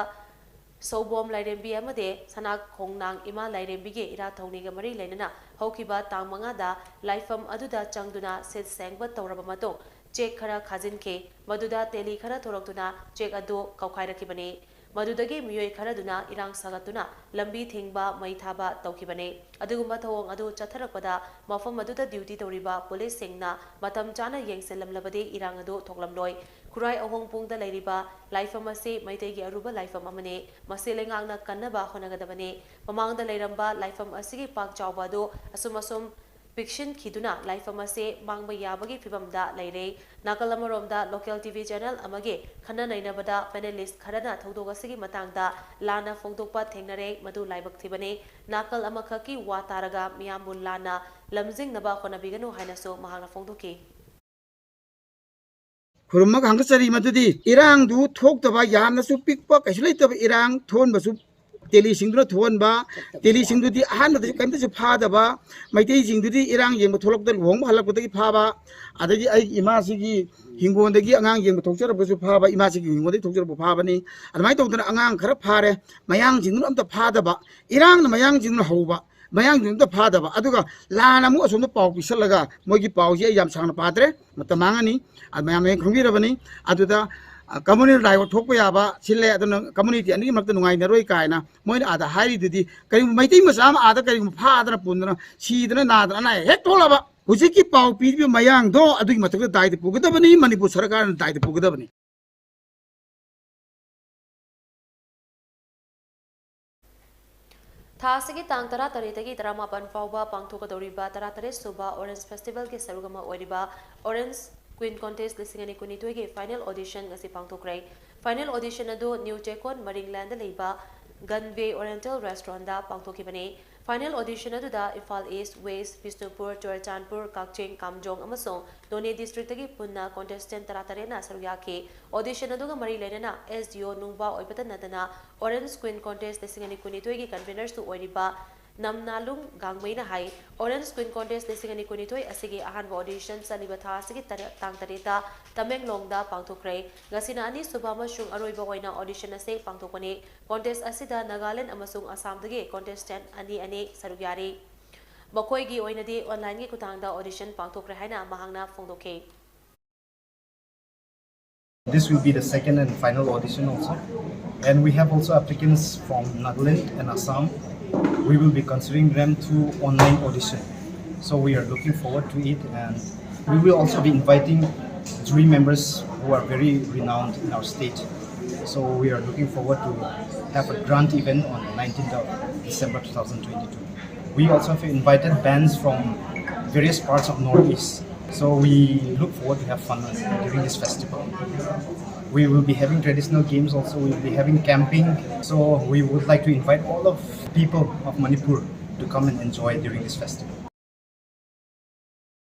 ꯁꯧꯕꯣꯝ ꯂꯥꯏꯔꯦꯝꯕꯤ ꯑꯃꯗꯤ ꯁꯅꯥ ꯈꯣꯡꯅꯥꯡ ꯏꯃꯥ ꯂꯥꯏꯔꯦꯝꯕꯤꯒꯤ ꯏꯔꯥꯠ ꯊꯧꯅꯤꯒ ꯃꯔꯤ ꯂꯩꯅꯅ ꯍꯧꯈꯤꯕ ꯇꯥꯡ ꯃꯉꯥꯗ ꯂꯥꯏꯐꯝ ꯑꯗꯨꯗ ꯆꯪꯗꯨꯅ ꯁꯤꯠ ꯁꯦꯡꯕ ꯇꯧꯔꯕ ꯃꯇꯨꯡ ꯆꯦꯛ ꯈꯔ ꯈꯥꯖꯤꯟꯈꯤ꯫ ꯃꯗꯨꯗ ꯇꯦꯂꯤ ꯈꯔ ꯊꯣꯔꯛꯇꯨꯅ ꯆꯦꯛ ꯑꯗꯨ ꯀꯧꯈꯥꯏꯔꯛꯈꯤꯕꯅꯤ꯫ ꯃꯗꯨꯗꯒꯤ ꯃꯤꯑꯣꯏ ꯈꯔꯗꯨꯅ ꯏꯔꯥꯡ ꯁꯥꯒꯠꯇꯨꯅ ꯂꯝꯕꯤ ꯊꯤꯡꯕ, ꯃꯩ ꯊꯥꯕ ꯇꯧꯈꯤꯕꯅꯤ꯫ ꯑꯗꯨꯒꯨꯝꯕ ꯊꯧꯑꯣꯡ ꯑꯗꯨ ꯆꯠꯊꯔꯛꯄꯗ ꯃꯐꯝ ꯑꯗꯨꯗ ꯗ꯭ꯌꯨꯇꯤ ꯇꯧꯔꯤꯕ ꯄꯨꯂꯤꯁꯁꯤꯡꯅ ꯃꯇꯝ ꯆꯥꯅ ꯌꯦꯡꯁꯤꯜꯂꯝꯂꯕꯗꯤ ꯏꯔꯥꯡ ꯑꯗꯨ ꯊꯣꯛꯂꯝꯂꯣꯏ꯫ ꯈꯨꯔꯥꯏ ꯑꯍꯣꯡꯄꯨꯡꯗ ꯂꯩꯔꯤꯕ ꯂꯥꯏꯐꯝ ꯑꯁꯤ ꯃꯩꯇꯩꯒꯤ ꯑꯔꯨꯕ ꯂꯥꯏꯐꯝ ꯑꯃꯅꯤ꯫ ꯃꯁꯤ ꯂꯩꯉꯥꯛꯅ ꯀꯟꯅꯕ ꯍꯣꯠꯅꯒꯗꯕꯅꯤ꯫ ꯃꯃꯥꯡꯗ ꯂꯩꯔꯝꯕ ꯂꯥꯏꯐꯝ ꯑꯁꯤꯒꯤ ꯄꯥꯛ ꯆꯥꯎꯕ ꯑꯗꯨ ꯑꯁꯨꯝ ꯑꯁꯨꯝ ꯄꯤꯛꯁꯤꯟꯈꯤꯗꯨꯅ ꯂꯥꯏꯐꯝ ꯑꯁꯤ ꯃꯥꯡꯕ ꯌꯥꯕꯒꯤ ꯐꯤꯚꯝꯗ ꯂꯩꯔꯦ꯫ ꯅꯥꯀꯜ ꯑꯃꯔꯣꯝꯗ local T V channel ꯑꯃꯒꯤ ꯈꯟꯅ ꯅꯩꯅꯕꯗ panelist ꯈꯔꯅ ꯊꯧꯗꯣꯛ ꯑꯁꯤꯒꯤ ꯃꯇꯥꯡꯗ ꯂꯥꯟꯅ ꯐꯣꯡꯗꯣꯛꯄ ꯊꯦꯡꯅꯔꯦ, ꯃꯗꯨ ꯂꯥꯏꯕꯛ ꯊꯤꯕꯅꯤ꯫ ꯅꯥꯀꯜ ꯑꯃꯈꯛꯀꯤ ꯋꯥ ꯇꯥꯔꯒ ꯃꯤꯌꯥꯝꯕꯨ ꯂꯥꯟꯅ ꯂꯝꯖꯤꯡꯅꯕ ꯍꯣꯠꯅꯕꯤꯒꯅꯨ ꯍꯥꯏꯅꯁꯨ ꯃꯍꯥꯛꯅ ꯐꯣꯡꯗꯣꯛꯈꯤ꯫ ꯈꯨꯔꯨꯝꯃꯒ ꯍꯪꯒꯠꯆꯔꯤ ꯃꯗꯨꯗꯤ ꯏꯔꯥꯡꯗꯨ ꯊꯣꯛꯇꯕ, ꯌꯥꯝꯅꯁꯨ ꯄꯤꯛꯄ, ꯀꯩꯁꯨ ꯂꯩꯇꯕ ꯏꯔꯥꯡ ꯊꯣꯛꯍꯟꯕꯁꯨ ꯇꯦꯂꯤꯁꯤꯡꯗꯨꯅ ꯊꯣꯛꯍꯟꯕ, ꯇꯦꯂꯤꯁꯤꯡꯗꯨꯗꯤ ꯑꯍꯥꯟꯕꯗꯁꯨ ꯀꯔꯤꯝꯇꯁꯨ ꯐꯥꯗꯕ, ꯃꯩꯇꯩꯁꯤꯡꯗꯨꯗꯤ ꯏꯔꯥꯡ ꯌꯦꯡꯕ ꯊꯣꯛꯂꯛꯄꯗ ꯂꯨꯍꯣꯡꯕ ꯍꯜꯂꯛꯄꯗꯒꯤ ꯐꯥꯕ, ꯑꯗꯒꯤ ꯑꯩꯒꯤ ꯏꯃꯥꯁꯤꯒꯤ ꯍꯤꯡꯒꯣꯜꯗꯒꯤ ꯑꯉꯥꯡ ꯌꯦꯡꯕ ꯊꯣꯛꯆꯔꯛꯄꯁꯨ ꯐꯥꯕ, ꯏꯃꯥꯁꯤꯒꯤ ꯍꯤꯡꯒꯣꯜꯗꯒꯤ ꯊꯣꯛꯆꯔꯛꯄ ꯐꯥꯕꯅꯤ꯫ ꯑꯗꯨꯃꯥꯏꯅ ꯇꯧꯗꯅ ꯑꯉꯥꯡ ꯈꯔ ꯐꯥꯔꯦ, ꯃꯌꯥꯡꯁꯤꯡꯗꯨꯅ ꯑꯝꯇ ꯐꯥꯗꯕ, ꯏꯔꯥꯡꯅ ꯃꯌꯥꯡꯁꯤꯡꯗꯨꯅ ꯍꯧꯕ, ꯃꯌꯥꯡꯁꯤꯡꯗꯨꯅ ꯑꯝꯇ ꯐꯥꯗꯕ, ꯑꯗꯨꯒ ꯂꯥꯟꯅ ꯑꯃꯨꯛ ꯑꯁꯣꯝꯗ ꯄꯥꯎ ꯄꯤꯁꯜꯂꯒ ꯃꯣꯏꯒꯤ ꯄꯥꯎꯁꯤ ꯑꯩ ꯌꯥꯝ ꯁꯥꯡꯅ ꯄꯥꯗ꯭ꯔꯦ, ꯃꯇꯝ ꯃꯥꯡꯉꯅꯤ꯫ ꯑꯗꯨ ꯃꯌꯥꯝ ꯂꯣꯏꯅ ꯈꯪꯕꯤꯔꯕꯅꯤ꯫ ꯑꯗꯨꯗ, ꯑ, communal riot ꯊꯣꯛꯄ ꯌꯥꯕ ꯁꯤꯜꯂꯦ, ꯑꯗꯨꯅ community ꯑꯅꯤꯒꯤ ꯃꯔꯛꯇ ꯅꯨꯡꯉꯥꯏꯅꯔꯣꯏ ꯀꯥꯏꯅ ꯃꯣꯏꯅ ꯑꯥꯗ ꯍꯥꯏꯔꯤꯗꯨꯗꯤ, ꯀꯔꯤꯒꯨꯝꯕ ꯃꯩꯇꯩ ꯃꯆꯥ ꯑꯃ ꯑꯥꯗ ꯀꯔꯤꯒꯨꯝꯕ ꯐꯥꯗꯅ ꯄꯨꯟꯗꯅ ꯁꯤꯗꯅ ꯅꯥꯗꯅ ꯑꯅꯥ ꯑꯌꯦꯛ ꯍꯦꯛ ꯊꯣꯛꯂꯕ, ꯍꯧꯖꯤꯛꯀꯤ ꯄꯥꯎ ꯄꯤꯔꯤꯕ ꯃꯌꯥꯡꯗꯣ ꯑꯗꯨꯒꯤ ꯃꯊꯛꯇ ꯗꯥꯏꯇ ꯄꯨꯒꯗꯕꯅꯤ, ꯃꯅꯤꯄꯨꯔ ꯁꯔꯀꯥꯔꯅ ꯗꯥꯏꯇ ꯄꯨꯒꯗꯕꯅꯤ꯫ ꯊꯥ ꯑꯁꯤꯒꯤ ꯇꯥꯡ ꯇꯔꯥꯇꯔꯦꯠꯇꯒꯤ ꯇꯔꯥꯃꯥꯄꯟ ꯐꯥꯎꯕ ꯄꯥꯡꯊꯣꯛꯀꯗꯧꯔꯤꯕ ꯇꯔꯥꯇꯔꯦꯠ ꯁꯨꯕ Orange Festivalꯒꯤ ꯁꯔꯨꯛ ꯑꯃ ꯑꯣꯏꯔꯤꯕ Orange Queen Contest ꯂꯤꯁꯤꯡ ꯑꯅꯤ ꯀꯨꯟꯅꯤꯊꯣꯏꯒꯤ final audition ꯉꯁꯤ ꯄꯥꯡꯊꯣꯛꯈ꯭ꯔꯦ꯫ Final audition ꯑꯗꯨ ꯅ꯭ꯌꯨ ꯆꯦꯀꯣꯟ ꯃꯔꯤꯡꯂꯦꯟꯗ ꯂꯩꯕ Gunway Oriental Restaurantꯗ ꯄꯥꯡꯊꯣꯛꯈꯤꯕꯅꯤ꯫ Final audition ꯑꯗꯨꯗ ꯏꯝꯐꯥꯜ East, West, ꯕꯤꯁꯅꯨꯄꯨꯔ, ꯆꯨꯔꯆꯥꯟꯄꯨꯔ, ꯀꯛꯆꯤꯡ, ꯀꯥꯝꯖꯣꯡ ꯑꯃꯁꯨꯡ ꯅꯣꯅꯦ districtꯇꯒꯤ ꯄꯨꯟꯅ contestant ꯇꯔꯥꯇꯔꯦꯠꯅ ꯁꯔꯨꯛ ꯌꯥꯈꯤ꯫ Audition ꯑꯗꯨꯒ ꯃꯔꯤ ꯂꯩꯅꯅ S D O ꯅꯨꯡꯕꯥ ꯑꯣꯏꯕꯇ ꯅꯠꯇꯅ Orange Queen Contest ꯂꯤꯁꯤꯡ ꯑꯅꯤ ꯀꯨꯟꯅꯤꯊꯣꯏꯒꯤ convenerꯁꯨ ꯑꯣꯏꯔꯤꯕ ꯅꯝꯅꯥꯂꯨꯡ ꯒꯥꯡꯃꯩꯅ ꯍꯥꯏ, Orange Queen Contest ꯂꯤꯁꯤꯡ ꯑꯅꯤ ꯀꯨꯟꯅꯤꯊꯣꯏ ꯑꯁꯤꯒꯤ ꯑꯍꯥꯟꯕ audition ꯆꯠꯂꯤꯕ ꯊꯥ ꯑꯁꯤꯒꯤ ꯇꯔꯦꯠ, ꯇꯥꯡ ꯇꯔꯦꯠꯇ ꯇꯃꯦꯡꯂꯣꯡꯗ ꯄꯥꯡꯊꯣꯛꯈ꯭ꯔꯦ꯫ ꯉꯁꯤꯅ ꯑꯅꯤꯁꯨꯕ ꯑꯃꯁꯨꯡ ꯑꯔꯣꯏꯕ ꯑꯣꯏꯅ audition ꯑꯁꯤ ꯄꯥꯡꯊꯣꯛꯄꯅꯤ꯫ Contest ꯑꯁꯤꯗ ꯅꯥꯒꯥꯂꯦꯟ ꯑꯃꯁꯨꯡ ꯑꯁꯥꯝꯗꯒꯤ contestant ꯑꯅꯤ ꯑꯅꯤ ꯁꯔꯨꯛ ꯌꯥꯔꯤ꯫ ꯃꯈꯣꯏꯒꯤ ꯑꯣꯏꯅꯗꯤ onlineꯒꯤ ꯈꯨꯠꯊꯥꯡꯗ audition ꯄꯥꯡꯊꯣꯛꯈ꯭ꯔꯦ ꯍꯥꯏꯅ ꯃꯍꯥꯛꯅ ꯐꯣꯡꯗꯣꯛꯈꯤ꯫ This will be the second and final audition also. And we have also applicants from Nagaland and Assam. We will be considering them through online audition. So we are looking forward to it, and we will also be inviting jury members who are very renowned in our state. So we are looking forward to have a grand event on nineteenth of December two thousand twenty-two. We also have invited bands from various parts of Northeast. So we look forward to have fun during this festival. We will be having traditional games also. We will be having camping. So we would like to invite all of people of Manipur to come and enjoy during this festival.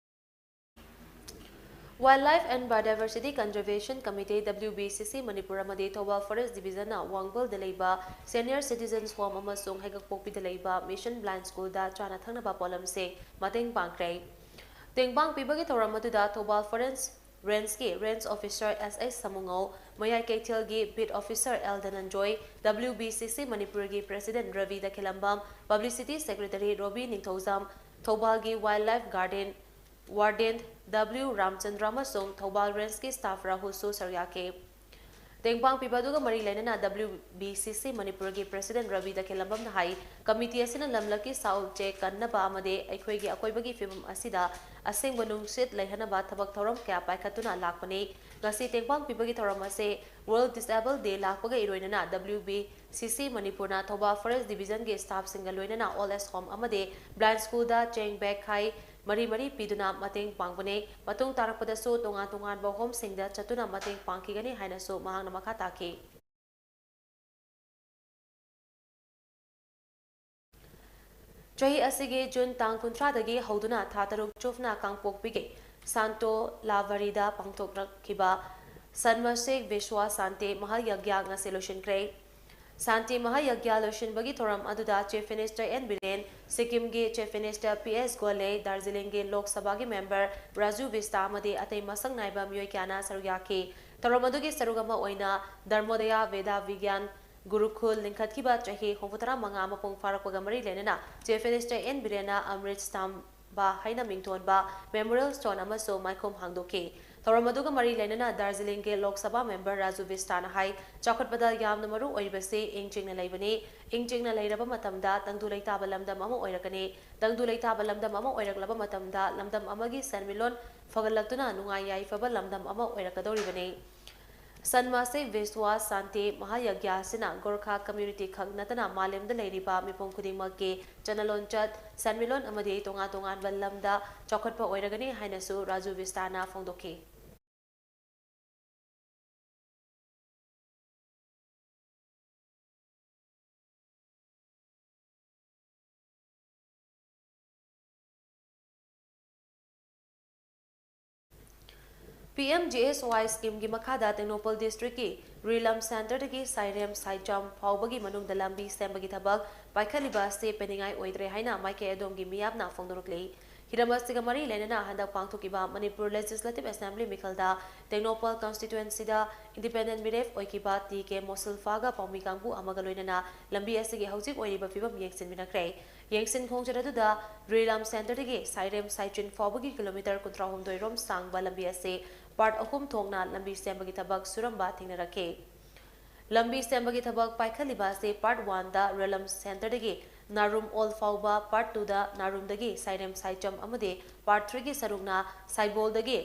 Wildlife and Biodiversity Conservation Committee, W B C C, Manipur ꯑꯃꯗꯤ Thoubal Forest Division ꯅ ꯋꯥꯡꯕꯜꯗ ꯂꯩꯕ Senior Citizens Home ꯑꯃꯁꯨꯡ ꯍꯩꯉꯛꯄꯣꯛꯄꯤꯗ ꯂꯩꯕ Mission Blind School ꯗ ꯆꯥꯅ ꯊꯛꯅꯕ ꯄꯣꯠꯂꯝꯁꯤꯡ ꯃꯇꯦꯡ ꯄꯥꯡꯈ꯭ꯔꯦ꯫ ꯇꯦꯡꯕꯥꯡ ꯄꯤꯕꯒꯤ ꯊꯧꯔꯝ ꯑꯗꯨꯗ ꯊꯧꯕꯥꯜ Forest Range ꯀꯤ Range Officer S H ꯁꯃꯨꯉꯧ, ꯃꯌꯥꯏ ꯀꯩꯊꯦꯜꯒꯤ Beat Officer L ꯙꯅꯟꯖꯣꯏ, W B C C ꯃꯅꯤꯄꯨꯔꯒꯤ President Ravi ꯗꯈꯦꯂꯝꯕꯝ, Publicity Secretary Robi ꯅꯤꯡꯊꯧꯖꯝ, ꯊꯧꯕꯥꯜꯒꯤ Wildlife Garden Warden W ꯔꯥꯝꯆꯟꯗ꯭ꯔ ꯑꯃꯁꯨꯡ ꯊꯧꯕꯥꯜ Range ꯀꯤ staff ꯔꯥꯍꯨꯜꯁꯨ ꯁꯔꯨꯛ ꯌꯥꯈꯤ꯫ ꯇꯦꯡꯕꯥꯡ ꯄꯤꯕ ꯑꯗꯨꯒ ꯃꯔꯤ ꯂꯩꯅꯅ W B C C ꯃꯅꯤꯄꯨꯔꯒꯤ President ꯔꯕꯤ ꯗꯈꯦꯂꯝꯕꯝꯅ ꯍꯥꯏ, committee ꯑꯁꯤꯅ ꯂꯝꯂꯛꯀꯤ ꯁꯥ ꯎꯆꯦꯛ ꯀꯟꯅꯕ ꯑꯃꯗꯤ ꯑꯩꯈꯣꯏꯒꯤ ꯑꯀꯣꯏꯕꯒꯤ ꯐꯤꯕꯝ ꯑꯁꯤꯗ ꯑꯁꯦꯡꯕ ꯅꯨꯡꯁꯤꯠ ꯂꯩꯍꯟꯅꯕ ꯊꯕꯛ ꯊꯧꯔꯝ ꯀꯌꯥ ꯄꯥꯏꯈꯠꯇꯨꯅ ꯂꯥꯛꯄꯅꯤ꯫ ꯉꯁꯤ ꯇꯦꯡꯕꯥꯡ ꯄꯤꯕꯒꯤ ꯊꯧꯔꯝ ꯑꯁꯤ World Disable Day ꯂꯥꯛꯄꯒ ꯏꯔꯣꯏꯅꯅ W B C C ꯃꯅꯤꯄꯨꯔꯅ ꯊꯧꯕꯥꯜ Forest Division ꯒꯤ staff ꯁꯤꯡꯒ ꯂꯣꯏꯅꯅ Old Age Home ꯑꯃꯗꯤ Blind School ꯗ ꯆꯦꯡ bag ꯈꯥꯏ ꯃꯔꯤ ꯃꯔꯤ ꯄꯤꯗꯨꯅ ꯃꯇꯦꯡ ꯄꯥꯡꯕꯅꯤ꯫ ꯃꯇꯨꯡ ꯇꯥꯔꯛꯄꯗꯁꯨ ꯇꯣꯉꯥꯟ ꯇꯣꯉꯥꯟꯕ home ꯁꯤꯡꯗ ꯆꯠꯇꯨꯅ ꯃꯇꯦꯡ ꯄꯥꯡꯈꯤꯒꯅꯤ ꯍꯥꯏꯅꯁꯨ ꯃꯍꯥꯛꯅ ꯃꯈꯥ ꯇꯥꯈꯤ꯫ ꯆꯍꯤ ꯑꯁꯤꯒꯤ June ꯇꯥꯡ ꯀꯨꯟꯊ꯭ꯔꯥꯗꯒꯤ ꯍꯧꯗꯨꯅ ꯊꯥ ꯇꯔꯨꯛ ꯆꯨꯞꯅ ꯀꯥꯡꯄꯣꯛꯄꯤꯒꯤ ꯁꯥꯟꯇꯣ ꯂꯥꯚꯔꯤꯗ ꯄꯥꯡꯊꯣꯛꯂꯛꯈꯤꯕ ꯁꯟꯃꯁꯤꯛ ꯕꯤꯁ꯭ꯋꯥ ꯁꯥꯟꯇꯤ ꯃꯍꯥꯌꯒ꯭ꯌꯥ ꯉꯁꯤ ꯂꯣꯏꯁꯤꯟꯈ꯭ꯔꯦ꯫ ꯁꯥꯟꯇꯤ ꯃꯍꯥꯌꯒ꯭ꯌꯥ ꯂꯣꯏꯁꯤꯟꯕꯒꯤ ꯊꯧꯔꯝ ꯑꯗꯨꯗ Chief Minister N ꯕꯤꯔꯦꯟ, ꯁꯤꯛꯀꯤꯝꯒꯤ Chief Minister ꯄꯤ ꯑꯦꯁ ꯒꯣꯂꯦ, ꯗꯥꯔꯖꯤꯂꯤꯡꯒꯤ ꯂꯣꯛ ꯁꯚꯥꯒꯤ member ꯔꯥꯖꯨ ꯕꯤꯁꯇꯥ ꯑꯃꯗꯤ ꯑꯇꯩ ꯃꯁꯛ ꯅꯥꯏꯕ ꯃꯤꯑꯣꯏ ꯀꯌꯥꯅ ꯁꯔꯨꯛ ꯌꯥꯈꯤ꯫ ꯊꯧꯔꯝ ꯑꯗꯨꯒꯤ ꯁꯔꯨꯛ ꯑꯃ ꯑꯣꯏꯅ ꯙꯔꯃꯣꯗꯌꯥ ꯚꯦꯗꯥ ꯚꯤꯒ꯭ꯌꯥꯟ ꯒꯨꯔꯨꯀꯨꯜ ꯂꯤꯡꯈꯠꯈꯤꯕ ꯆꯍꯤ ꯍꯨꯝꯐꯨꯇꯔꯥ ꯃꯉꯥ ꯃꯄꯨꯡ ꯐꯥꯔꯛꯄꯒ ꯃꯔꯤ ꯂꯩꯅꯅ Chief Minister N ꯕꯤꯔꯦꯟꯅ ꯑꯃ꯭ꯔꯤꯠ ꯁ꯭ꯇꯥꯝꯕ ꯍꯥꯏꯅ ꯃꯤꯡꯊꯣꯟꯕ Memorial Stone ꯑꯃꯁꯨ ꯃꯥꯏꯈꯨꯝ ꯍꯥꯡꯗꯣꯛꯈꯤ꯫ ꯊꯧꯔꯝ ꯑꯗꯨꯒ ꯃꯔꯤ ꯂꯩꯅꯅ ꯗꯥꯔꯖꯤꯂꯤꯡꯒꯤ ꯂꯣꯛ ꯁꯚꯥ ꯃꯦꯝꯕꯔ ꯔꯥꯖꯨ ꯕꯤꯁꯇꯥꯅ ꯍꯥꯏ, ꯆꯥꯎꯈꯠꯄꯗ ꯌꯥꯝꯅ ꯃꯔꯨ ꯑꯣꯏꯔꯤꯕꯁꯤ ꯏꯪ ꯆꯤꯛꯅ ꯂꯩꯕꯅꯤ꯫ ꯏꯪ ꯆꯤꯛꯅ ꯂꯩꯔꯕ ꯃꯇꯝꯗ ꯇꯪꯗꯨ ꯂꯩꯇꯥꯕ ꯂꯝꯗꯝ ꯑꯃ ꯑꯣꯏꯔꯛꯀꯅꯤ꯫ ꯇꯪꯗꯨ ꯂꯩꯇꯥꯕ ꯂꯝꯗꯝ ꯑꯃ ꯑꯣꯏꯔꯛꯂꯕ ꯃꯇꯝꯗ ꯂꯝꯗꯝ ꯑꯃꯒꯤ ꯁꯦꯟꯃꯤꯠꯂꯣꯟ ꯐꯒꯠꯂꯛꯇꯨꯅ ꯅꯨꯡꯉꯥꯏ ꯌꯥꯏꯐꯕ ꯂꯝꯗꯝ ꯑꯃ ꯑꯣꯏꯔꯛꯀꯗꯧꯔꯤꯕꯅꯤ꯫ ꯁꯟꯃꯥꯁꯦ ꯚꯤꯁ꯭ꯋꯥ ꯁꯥꯟꯇꯤ ꯃꯍꯥꯌꯒ꯭ꯌꯥ ꯑꯁꯤꯅ ꯒꯣꯔꯈꯥ ꯀꯝꯃ꯭ꯌꯨꯅꯤꯇꯤ ꯈꯛ ꯅꯠꯇꯅ ꯃꯥꯂꯦꯝꯗ ꯂꯩꯔꯤꯕ ꯃꯤꯄꯨꯝ ꯈꯨꯗꯤꯡꯃꯛꯀꯤ ꯆꯠꯅꯂꯣꯟꯆꯠ, ꯁꯦꯟꯃꯤꯠꯂꯣꯟ ꯑꯃꯗꯤ ꯇꯣꯉꯥꯟ ꯇꯣꯉꯥꯟꯕ ꯂꯝꯗ ꯆꯥꯎꯈꯠꯄ ꯑꯣꯏꯔꯒꯅꯤ ꯍꯥꯏꯅꯁꯨ ꯔꯥꯖꯨ ꯕꯤꯁꯇꯥꯅ ꯐꯣꯡꯗꯣꯛꯈꯤ꯫ ꯄꯤ ꯑꯦꯝ ꯖꯤ ꯑꯦꯁ ꯋꯥꯏ ꯁ꯭ꯀꯤꯝꯒꯤ ꯃꯈꯥꯗ ꯇꯦꯡꯅꯧꯄꯜ ꯗꯤꯁꯇ꯭ꯔꯤꯛꯀꯤ ꯔꯤꯂꯝ ꯁꯦꯟꯇꯔꯗꯒꯤ ꯁꯥꯏꯔꯦꯝ ꯁꯥꯏꯆꯝ ꯐꯥꯎꯕꯒꯤ ꯃꯅꯨꯡꯗ ꯂꯝꯕꯤ ꯁꯦꯝꯕꯒꯤ ꯊꯕꯛ ꯄꯥꯏꯈꯠꯂꯤꯕ ꯑꯁꯤ ꯄꯦꯟꯅꯤꯡꯉꯥꯏ ꯑꯣꯏꯗ꯭ꯔꯦ ꯍꯥꯏꯅ ꯃꯥꯏꯀꯩ ꯑꯗꯣꯝꯒꯤ ꯃꯤꯌꯥꯝꯅ ꯐꯣꯡꯗꯣꯔꯛꯂꯤ꯫ ꯍꯤꯔꯝ ꯑꯁꯤꯒ ꯃꯔꯤ ꯂꯩꯅꯅ ꯍꯟꯗꯛ ꯄꯥꯡꯊꯣꯛꯈꯤꯕ ꯃꯅꯤꯄꯨꯔ ꯂꯦꯖꯤꯁꯂꯦꯇꯤꯚ ꯑꯦꯁꯦꯝꯕ꯭ꯂꯤ ꯃꯤꯈꯜꯗ ꯇꯦꯡꯅꯧꯄꯜ ꯀꯟꯁꯇꯤꯇ꯭ꯋꯦꯟꯁꯤꯗ ꯏꯟꯗꯤꯄꯦꯟꯗꯦꯟꯠ ꯃꯤꯔꯦꯞ ꯑꯣꯏꯈꯤꯕ ꯇꯤ ꯀꯦ ꯃꯣꯁꯤꯜꯐꯥꯒ ꯄꯥꯎꯃꯤ ꯀꯥꯡꯕꯨ ꯑꯃꯒ ꯂꯣꯏꯅꯅ ꯂꯝꯕꯤ ꯑꯁꯤꯒꯤ ꯍꯧꯖꯤꯛ ꯑꯣꯏꯔꯤꯕ ꯐꯤꯕꯝ ꯌꯦꯡꯁꯤꯟꯃꯤꯟꯅꯈ꯭ꯔꯦ꯫ ꯌꯦꯡꯁꯤꯟ ꯈꯣꯡꯖꯠ ꯑꯗꯨꯗ ꯔꯤꯂꯝ ꯁꯦꯟꯇꯔꯗꯒꯤ ꯁꯥꯏꯔꯦꯝ ꯁꯥꯏꯆꯤꯟ ꯐꯥꯎꯕꯒꯤ ꯀꯤꯂꯣꯃꯤꯇꯔ ꯀꯨꯟꯊ꯭ꯔꯥꯍꯨꯝꯗꯣꯏ ꯔꯣꯝ ꯁꯥꯡꯕ ꯂꯝꯕꯤ ꯑꯁꯤ ꯄꯥꯔꯠ ꯑꯍꯨꯝ ꯊꯣꯛꯅ ꯂꯝꯕꯤ ꯁꯦꯝꯕꯒꯤ ꯊꯕꯛ ꯁꯨꯔꯝꯕ ꯊꯦꯡꯅꯔꯛꯈꯤ꯫ ꯂꯝꯕꯤ ꯁꯦꯝꯕꯒꯤ ꯊꯕꯛ ꯄꯥꯏꯈꯠꯂꯤꯕ ꯑꯁꯤ ꯄꯥꯔꯠ ꯋꯥꯟꯗ ꯔꯦꯂꯝ ꯁꯦꯟꯇꯔꯗꯒꯤ ꯅꯥꯔꯨꯝ ꯑꯣꯜ ꯐꯥꯎꯕ, ꯄꯥꯔꯠ ꯇꯨꯗ ꯅꯥꯔꯨꯝꯗꯒꯤ ꯁꯥꯏꯔꯦꯝ ꯁꯥꯏꯆꯝ ꯑꯃꯗꯤ ꯄꯥꯔꯠ ꯊ꯭ꯔꯤꯒꯤ ꯁꯔꯨꯛꯅ ꯁꯥꯏꯕꯣꯜꯗꯒꯤ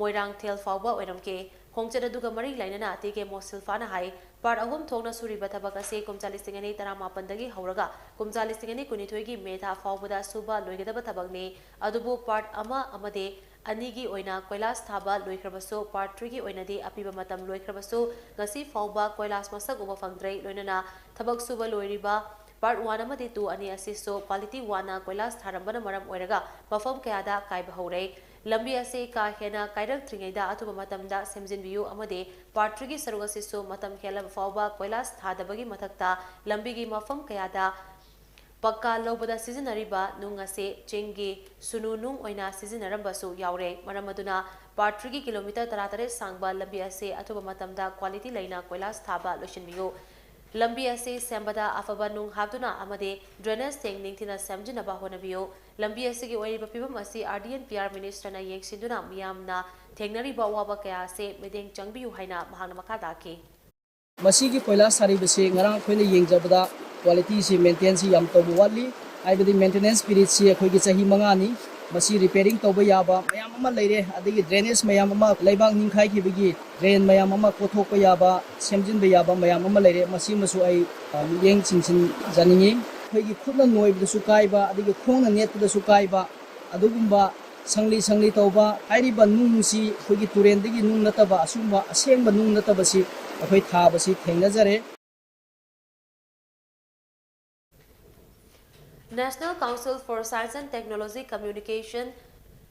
ꯃꯣꯏꯔꯥꯡꯊꯦꯜ ꯐꯥꯎꯕ ꯑꯣꯏꯔꯝꯈꯤ꯫ ꯈꯣꯡꯆꯠ ꯑꯗꯨꯒ ꯃꯔꯤ ꯂꯩꯅꯅ ꯇꯤ ꯀꯦ ꯃꯣꯁꯤꯜꯐꯥꯅ ꯍꯥꯏ, ꯄꯥꯔꯠ ꯑꯍꯨꯝ ꯊꯣꯛꯅ ꯁꯨꯔꯤꯕ ꯊꯕꯛ ꯑꯁꯤ ꯀꯨꯝꯖꯥ ꯂꯤꯁꯤꯡ ꯑꯅꯤ ꯇꯔꯥꯃꯥꯄꯟꯗꯒꯤ ꯍꯧꯔꯒ ꯀꯨꯝꯖꯥ ꯂꯤꯁꯤꯡ ꯑꯅꯤ ꯀꯨꯟꯅꯤꯊꯣꯏꯒꯤ ꯃꯦ ꯊꯥ ꯐꯥꯎꯕꯗ ꯁꯨꯕ ꯂꯣꯏꯒꯗꯕ ꯊꯕꯛꯅꯤ꯫ ꯑꯗꯨꯕꯨ ꯄꯥꯔꯠ ꯑꯃ ꯑꯃꯗꯤ ꯑꯅꯤꯒꯤ ꯑꯣꯏꯅ ꯀꯣꯏꯂꯥꯁ ꯊꯥꯕ ꯂꯣꯏꯈ꯭ꯔꯕꯁꯨ, ꯄꯥꯔꯠ ꯊ꯭ꯔꯤꯒꯤ ꯑꯣꯏꯅꯗꯤ ꯑꯄꯤꯕ ꯃꯇꯝ ꯂꯣꯏꯈ꯭ꯔꯕꯁꯨ, ꯉꯁꯤ ꯐꯥꯎꯕ ꯀꯣꯏꯂꯥꯁ ꯃꯁꯛ ꯎꯕ ꯐꯪꯗ꯭ꯔꯦ꯫ ꯂꯣꯏꯅꯅ ꯊꯕꯛ ꯁꯨꯕ ꯂꯣꯏꯔꯤꯕ ꯄꯥꯔꯠ ꯋꯥꯟ ꯑꯃꯗꯤ ꯇꯨ ꯑꯅꯤ ꯑꯁꯤꯁꯨ ꯀ꯭ꯋꯥꯂꯤꯇꯤ ꯋꯥꯅ ꯀꯣꯏꯂꯥꯁ ꯊꯥꯔꯝꯕꯅ ꯃꯔꯝ ꯑꯣꯏꯔꯒ ꯃꯐꯝ ꯀꯌꯥꯗ ꯑꯀꯥꯏꯕ ꯍꯧꯔꯦ꯫ ꯂꯝꯕꯤ ꯑꯁꯤ ꯀꯥ ꯍꯦꯟꯅ ꯀꯥꯏꯔꯛꯇ꯭ꯔꯤꯉꯩꯗ ꯑꯊꯨꯕ ꯃꯇꯝꯗ ꯁꯦꯝꯖꯤꯟꯕꯤꯌꯨ ꯑꯃꯗꯤ ꯄꯥꯔꯠ ꯊ꯭ꯔꯤꯒꯤ ꯁꯔꯨꯛ ꯑꯁꯤꯁꯨ ꯃꯇꯝ ꯍꯦꯜꯂꯕ ꯐꯥꯎꯕ ꯀꯣꯏꯂꯥꯁ ꯊꯥꯗꯕꯒꯤ ꯃꯊꯛꯇ ꯂꯝꯕꯤꯒꯤ ꯃꯐꯝ ꯀꯌꯥꯗ ꯄꯛꯀꯥ ꯂꯧꯕꯗ ꯁꯤꯖꯤꯟꯅꯔꯤꯕ ꯅꯨꯡ ꯑꯁꯤ ꯆꯤꯡꯒꯤ ꯁꯨꯅꯨ ꯅꯨꯡ ꯑꯣꯏꯅ ꯁꯤꯖꯤꯟꯅꯔꯝꯕꯁꯨ ꯌꯥꯎꯔꯦ꯫ ꯃꯔꯝ ꯑꯗꯨꯅ ꯄꯥꯔꯠ ꯊ꯭ꯔꯤꯒꯤ ꯀꯤꯂꯣꯃꯤꯇꯔ ꯇꯔꯥꯇꯔꯦꯠ ꯁꯥꯡꯕ ꯂꯝꯕꯤ ꯑꯁꯤ ꯑꯊꯨꯕ ꯃꯇꯝꯗ ꯀ꯭ꯋꯥꯂꯤꯇꯤ ꯂꯩꯅ ꯀꯣꯏꯂꯥꯁ ꯊꯥꯕ ꯂꯣꯏꯁꯤꯟꯕꯤꯌꯨ꯫ ꯂꯝꯕꯤ ꯑꯁꯤ ꯁꯦꯝꯕꯗ ꯑꯐꯕ ꯅꯨꯡ ꯍꯥꯞꯇꯨꯅ ꯑꯃꯗꯤ drainage tank ꯅꯤꯡꯊꯤꯅ ꯁꯦꯝꯖꯤꯟꯅꯕ ꯍꯣꯠꯅꯕꯤꯌꯨ꯫ ꯂꯝꯕꯤ ꯑꯁꯤꯒꯤ ꯑꯣꯏꯔꯤꯕ ꯐꯤꯕꯝ ꯑꯁꯤ R D and P R minister ꯅ ꯌꯦꯡꯁꯤꯟꯗꯨꯅ ꯃꯤꯌꯥꯝꯅ ꯊꯦꯡꯅꯔꯤꯕ ꯑꯋꯥꯕ ꯀꯌꯥ ꯑꯁꯤ ꯃꯤꯠꯌꯦꯡ ꯆꯪꯕꯤꯌꯨ ꯍꯥꯏꯅ ꯃꯍꯥꯛꯅ ꯃꯈꯥ ꯇꯥꯈꯤ꯫ ꯃꯁꯤꯒꯤ ꯀꯣꯏꯂꯥꯁ ꯊꯥꯔꯤꯕꯁꯤ ꯉꯔꯥꯡ ꯑꯩꯈꯣꯏꯅ ꯌꯦꯡꯖꯕꯗ quality ꯁꯤ maintain ꯁꯤ ꯌꯥꯝ ꯇꯧꯕ ꯋꯥꯠꯂꯤ꯫ ꯍꯥꯏꯕꯗꯤ maintenance period ꯁꯤ ꯑꯩꯈꯣꯏꯒꯤ ꯆꯍꯤ ꯃꯉꯥꯅꯤ꯫ ꯃꯁꯤ repairing ꯇꯧꯕ ꯌꯥꯕ ꯃꯌꯥꯝ ꯑꯃ ꯂꯩꯔꯦ, ꯑꯗꯒꯤ drainage ꯃꯌꯥꯝ ꯑꯃ, ꯂꯩꯕꯥꯛ ꯅꯤꯡꯈꯥꯏꯈꯤꯕꯒꯤ drain ꯃꯌꯥꯝ ꯑꯃ ꯀꯣꯊꯣꯛꯄ ꯌꯥꯕ, ꯁꯦꯝꯖꯤꯟꯕ ꯌꯥꯕ ꯃꯌꯥꯝ ꯑꯃ ꯂꯩꯔꯦ꯫ ꯃꯁꯤꯃꯁꯨ ꯑꯩ, ꯑ, ꯃꯤꯠꯌꯦꯡ ꯆꯤꯡꯁꯤꯟꯖꯅꯤꯡꯉꯤ꯫ ꯑꯩꯈꯣꯏꯒꯤ ꯈꯨꯠꯅ ꯅꯣꯏꯕꯗꯁꯨ ꯀꯥꯏꯕ, ꯑꯗꯒꯤ ꯈꯣꯡꯅ ꯅꯦꯠꯄꯗꯁꯨ ꯀꯥꯏꯕ, ꯑꯗꯨꯒꯨꯝꯕ ꯁꯪꯂꯤ ꯁꯪꯂꯤ ꯇꯧꯕ, ꯍꯥꯏꯔꯤꯕ ꯅꯨꯡꯁꯤ ꯑꯩꯈꯣꯏꯒꯤ ꯇꯨꯔꯦꯟꯗꯒꯤ ꯅꯨꯡ ꯅꯠꯇꯕ, ꯑꯁꯤꯒꯨꯝꯕ ꯑꯁꯦꯡꯕ ꯅꯨꯡ ꯅꯠꯇꯕꯁꯤ ꯑꯩꯈꯣꯏ ꯊꯥꯕꯁꯤ ꯊꯦꯡꯅꯖꯔꯦ꯫ National Council for Science and Technology Communication,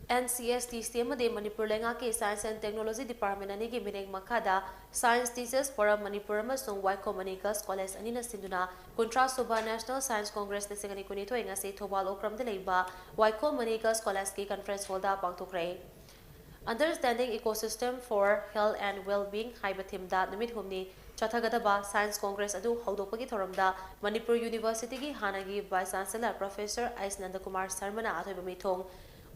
N C S T C, ꯑꯃꯗꯤ ꯃꯅꯤꯄꯨꯔ ꯂꯩꯉꯥꯛꯀꯤ Science and Technology Department ꯑꯅꯤꯒꯤ ꯃꯤꯠꯌꯦꯡ ꯃꯈꯥꯗ Science Teachers Forum ꯃꯅꯤꯄꯨꯔ ꯑꯃꯁꯨꯡ ꯋꯥꯏꯈꯣꯝ ꯃꯅꯤ Girls College ꯑꯅꯤꯅ ꯁꯤꯟꯗꯨꯅ ꯀꯨꯟꯊ꯭ꯔꯥ ꯁꯨꯕ National Science Congress ꯂꯤꯁꯤꯡ ꯑꯅꯤ ꯀꯨꯟꯅꯤꯊꯣꯏ ꯉꯁꯤ ꯊꯧꯕꯥꯜ ꯑꯣꯀ꯭ꯔꯝꯗ ꯂꯩꯕ ꯋꯥꯏꯈꯣꯝ ꯃꯅꯤ Girls College ꯀꯤ conference hall ꯗ ꯄꯥꯡꯊꯣꯛꯈ꯭ꯔꯦ꯫ Understanding Ecosystem for Health and Well-being ꯍꯥꯏꯕ theme ꯗ ꯅꯨꯃꯤꯠ ꯍꯨꯝꯅꯤ ꯆꯠꯊꯒꯗꯕ Science Congress ꯑꯗꯨ ꯍꯧꯗꯣꯛꯄꯒꯤ ꯊꯧꯔꯝꯗ ꯃꯅꯤꯄꯨꯔ University ꯒꯤ ꯍꯥꯟꯅꯒꯤ Vice Chancellor Professor ꯑꯩꯆ ꯅꯟꯗꯀꯨꯃꯥꯔ ꯁꯔꯃꯅ ꯑꯊꯣꯏꯕ ꯃꯤꯊꯣꯡ,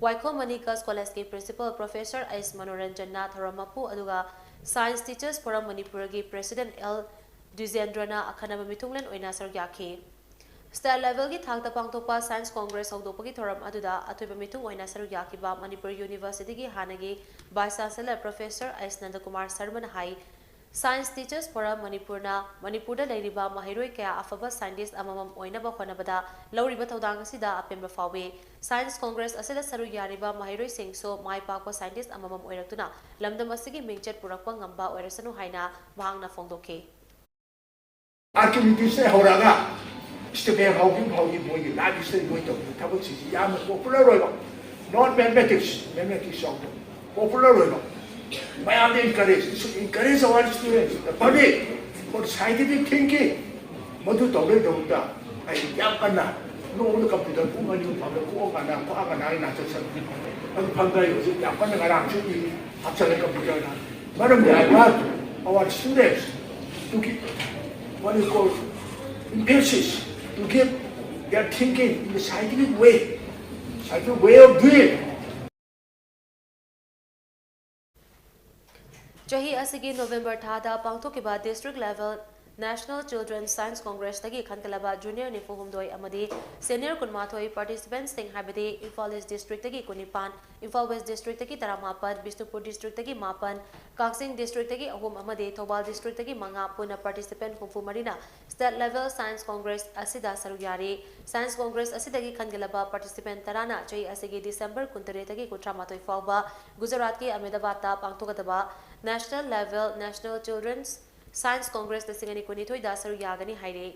ꯋꯥꯏꯈꯣꯝ ꯃꯅꯤ Girls College ꯀꯤ Principal Professor ꯑꯩꯆ ꯃꯅꯣꯔꯟꯖꯟꯅ ꯊꯧꯔꯝ ꯃꯄꯨ, ꯑꯗꯨꯒ Science Teachers Forum ꯃꯅꯤꯄꯨꯔꯒꯤ President ꯑꯦꯜ ꯗ꯭ꯋꯤꯖꯦꯟꯗ꯭ꯔꯅ ꯑꯈꯟꯅꯕ ꯃꯤꯊꯨꯡꯂꯦꯟ ꯑꯣꯏꯅ ꯁꯔꯨꯛ ꯌꯥꯈꯤ꯫ State level ꯒꯤ ꯊꯥꯛꯇ ꯄꯥꯡꯊꯣꯛꯄ Science Congress ꯍꯧꯗꯣꯛꯄꯒꯤ ꯊꯧꯔꯝ ꯑꯗꯨꯗ ꯑꯊꯣꯏꯕ ꯃꯤꯊꯨꯡ ꯑꯣꯏꯅ ꯁꯔꯨꯛ ꯌꯥꯈꯤꯕ ꯃꯅꯤꯄꯨꯔ University ꯒꯤ ꯍꯥꯟꯅꯒꯤ Vice Chancellor Professor ꯑꯩꯆ ꯅꯟꯗꯀꯨꯃꯥꯔ ꯁꯔꯃꯅ ꯍꯥꯏ, Science Teachers Forum ꯃꯅꯤꯄꯨꯔꯅ ꯃꯅꯤꯄꯨꯔꯗ ꯂꯩꯔꯤꯕ ꯃꯍꯩꯔꯣꯏ ꯀꯌꯥ ꯑꯐꯕ scientist ꯑꯃꯃꯝ ꯑꯣꯏꯅꯕ ꯍꯣꯠꯅꯕꯗ ꯂꯧꯔꯤꯕ ꯊꯧꯗꯥꯡ ꯑꯁꯤꯗ ꯑꯄꯦꯟꯕ ꯐꯥꯎꯏ꯫ Science Congress ꯑꯁꯤꯗ ꯁꯔꯨꯛ ꯌꯥꯔꯤꯕ ꯃꯍꯩꯔꯣꯏꯁꯤꯡꯁꯨ ꯃꯥꯏ ꯄꯥꯛꯄ scientist ꯑꯃꯃꯝ ꯑꯣꯏꯔꯛꯇꯨꯅ ꯂꯝꯗꯝ ꯑꯁꯤꯒꯤ ꯃꯤꯡꯆꯠ ꯄꯨꯔꯛꯄ ꯉꯝꯕ ꯑꯣꯏꯔꯁꯅꯨ ꯍꯥꯏꯅ ꯃꯍꯥꯛꯅ ꯐꯣꯡꯗꯣꯛꯈꯤ꯫ Archimedes ꯇꯩ ꯍꯧꯔꯒ Stephen Hawking ꯐꯥꯎꯒꯤ ꯃꯣꯏꯒꯤ life history ꯃꯣꯏ ꯇꯧꯔꯤꯕ ꯊꯕꯛꯁꯤꯡꯁꯤ ꯌꯥꯝꯅ popular ꯑꯣꯏꯕ, not mathematics, mathematics ꯌꯥꯎꯗꯕ, popular ꯑꯣꯏꯕ, ꯃꯌꯥꯝꯗ encourage, should encourage our students, the public, for scientific thinking꯫ ꯃꯗꯨ ꯇꯧꯕꯒꯤꯗꯃꯛꯇ ꯑꯩ ꯌꯥꯝ ꯀꯟꯅ ꯅꯣꯡꯃꯗ computer ꯄꯨꯡ ꯑꯅꯤ ꯑꯍꯨꯝ ꯐꯝꯂꯒ ꯀꯣꯛꯑꯀꯥꯟꯗ ꯀꯣꯛꯑꯀꯥꯟꯗ ꯑꯩ ꯅꯥꯆꯠ ꯆꯠꯂꯤ꯫ ꯑꯗꯨ ꯐꯝꯗ ꯑꯩ ꯍꯧꯖꯤꯛ ꯌꯥꯝ ꯀꯟꯅ ꯉꯔꯥꯡꯁꯨ ꯏꯔꯤ, ꯍꯥꯞꯆꯜꯂꯦ computer ꯗ꯫ ꯃꯔꯝꯗꯤ I want our students to keep what you call, impetus to give their thinking in the scientific way, scientific way of doing. ꯆꯍꯤ ꯑꯁꯤꯒꯤ ꯅꯣꯕꯦꯝꯕꯔ ꯊꯥꯗ ꯄꯥꯡꯊꯣꯛꯈꯤꯕ District Level National Children's Science Congress ꯇꯒꯤ ꯈꯟꯒꯠꯂꯕ junior ꯅꯤꯐꯨ ꯍꯨꯝꯗꯣꯏ ꯑꯃꯗꯤ senior ꯀꯨꯟꯃꯥꯊꯣꯏ participants ꯁꯤꯡ, ꯍꯥꯏꯕꯗꯤ ꯏꯝꯐꯥꯜ East District ꯇꯒꯤ ꯀꯨꯟꯅꯤꯄꯥꯟ, ꯏꯝꯐꯥꯜ West District ꯇꯒꯤ ꯇꯔꯥꯃꯥꯄꯟ, ꯕꯤꯁꯅꯨꯄꯨꯔ District ꯇꯒꯤ ꯃꯥꯄꯟ, ꯀꯛꯆꯤꯡ District ꯇꯒꯤ ꯑꯍꯨꯝ ꯑꯃꯗꯤ ꯊꯧꯕꯥꯜ District ꯇꯒꯤ ꯃꯉꯥ, ꯄꯨꯟꯅ participant ꯍꯨꯝꯐꯨ ꯃꯔꯤꯅ State Level Science Congress ꯑꯁꯤꯗ ꯁꯔꯨꯛ ꯌꯥꯔꯤ꯫ Science Congress ꯑꯁꯤꯗꯒꯤ ꯈꯟꯒꯠꯂꯕ participant ꯇꯔꯥꯅ ꯆꯍꯤ ꯑꯁꯤꯒꯤ ꯗꯤꯁꯦꯝꯕꯔ ꯀꯨꯟꯇꯔꯦꯠꯇꯒꯤ ꯀꯨꯟꯊ꯭ꯔꯥꯃꯥꯊꯣꯏ ꯐꯥꯎꯕ ꯒꯨꯖꯔꯥꯠꯀꯤ ꯑꯍꯃꯦꯗꯕꯥꯗꯇ ꯄꯥꯡꯊꯣꯛꯀꯗꯕ National Level National Children's Science Congress ꯂꯤꯁꯤꯡ ꯑꯅꯤ ꯀꯨꯟꯅꯤꯊꯣꯏꯗ ꯁꯔꯨꯛ ꯌꯥꯒꯅꯤ ꯍꯥꯏꯔꯤ꯫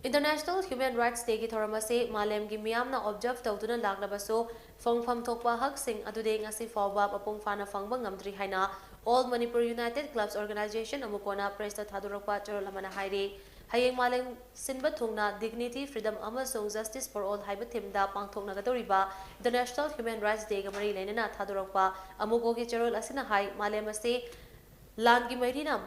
International Human Rights Day ꯒꯤ ꯊꯧꯔꯝ ꯑꯁꯤ ꯃꯥꯂꯦꯝꯒꯤ ꯃꯤꯌꯥꯝꯅ observe ꯇꯧꯗꯨꯅ ꯂꯥꯛꯂꯕꯁꯨ, ꯐꯪꯐꯝ ꯊꯣꯛꯄ ꯍꯛꯁꯤꯡ ꯑꯗꯨꯗꯤ ꯉꯁꯤ ꯐꯥꯎꯕ ꯃꯄꯨꯡ ꯐꯥꯅ ꯐꯪꯕ ꯉꯝꯗ꯭ꯔꯤ ꯍꯥꯏꯅ All Manipur United Clubs Organization, ꯑꯃꯨꯀꯣꯅ press ꯇ ꯊꯥꯗꯣꯔꯛꯄ ꯆꯦꯔꯣꯜ ꯑꯃꯅ ꯍꯥꯏꯔꯤ꯫ ꯍꯌꯦꯡ ꯃꯥꯂꯦꯝ ꯁꯤꯟꯕ ꯊꯨꯡꯅ Dignity, Freedom ꯑꯃꯁꯨꯡ Justice for All ꯍꯥꯏꯕ theme ꯗ ꯄꯥꯡꯊꯣꯛꯅꯒꯗꯧꯔꯤꯕ International Human Rights Day ꯒ ꯃꯔꯤ ꯂꯩꯅꯅ ꯊꯥꯗꯣꯔꯛꯄ ꯑꯃꯨꯀꯣꯒꯤ ꯆꯦꯔꯣꯜ ꯑꯁꯤꯅ ꯍꯥꯏ, ꯃꯥꯂꯦꯝ ꯑꯁꯤ ꯂꯥꯟꯒꯤ ꯃꯩꯔꯤꯅ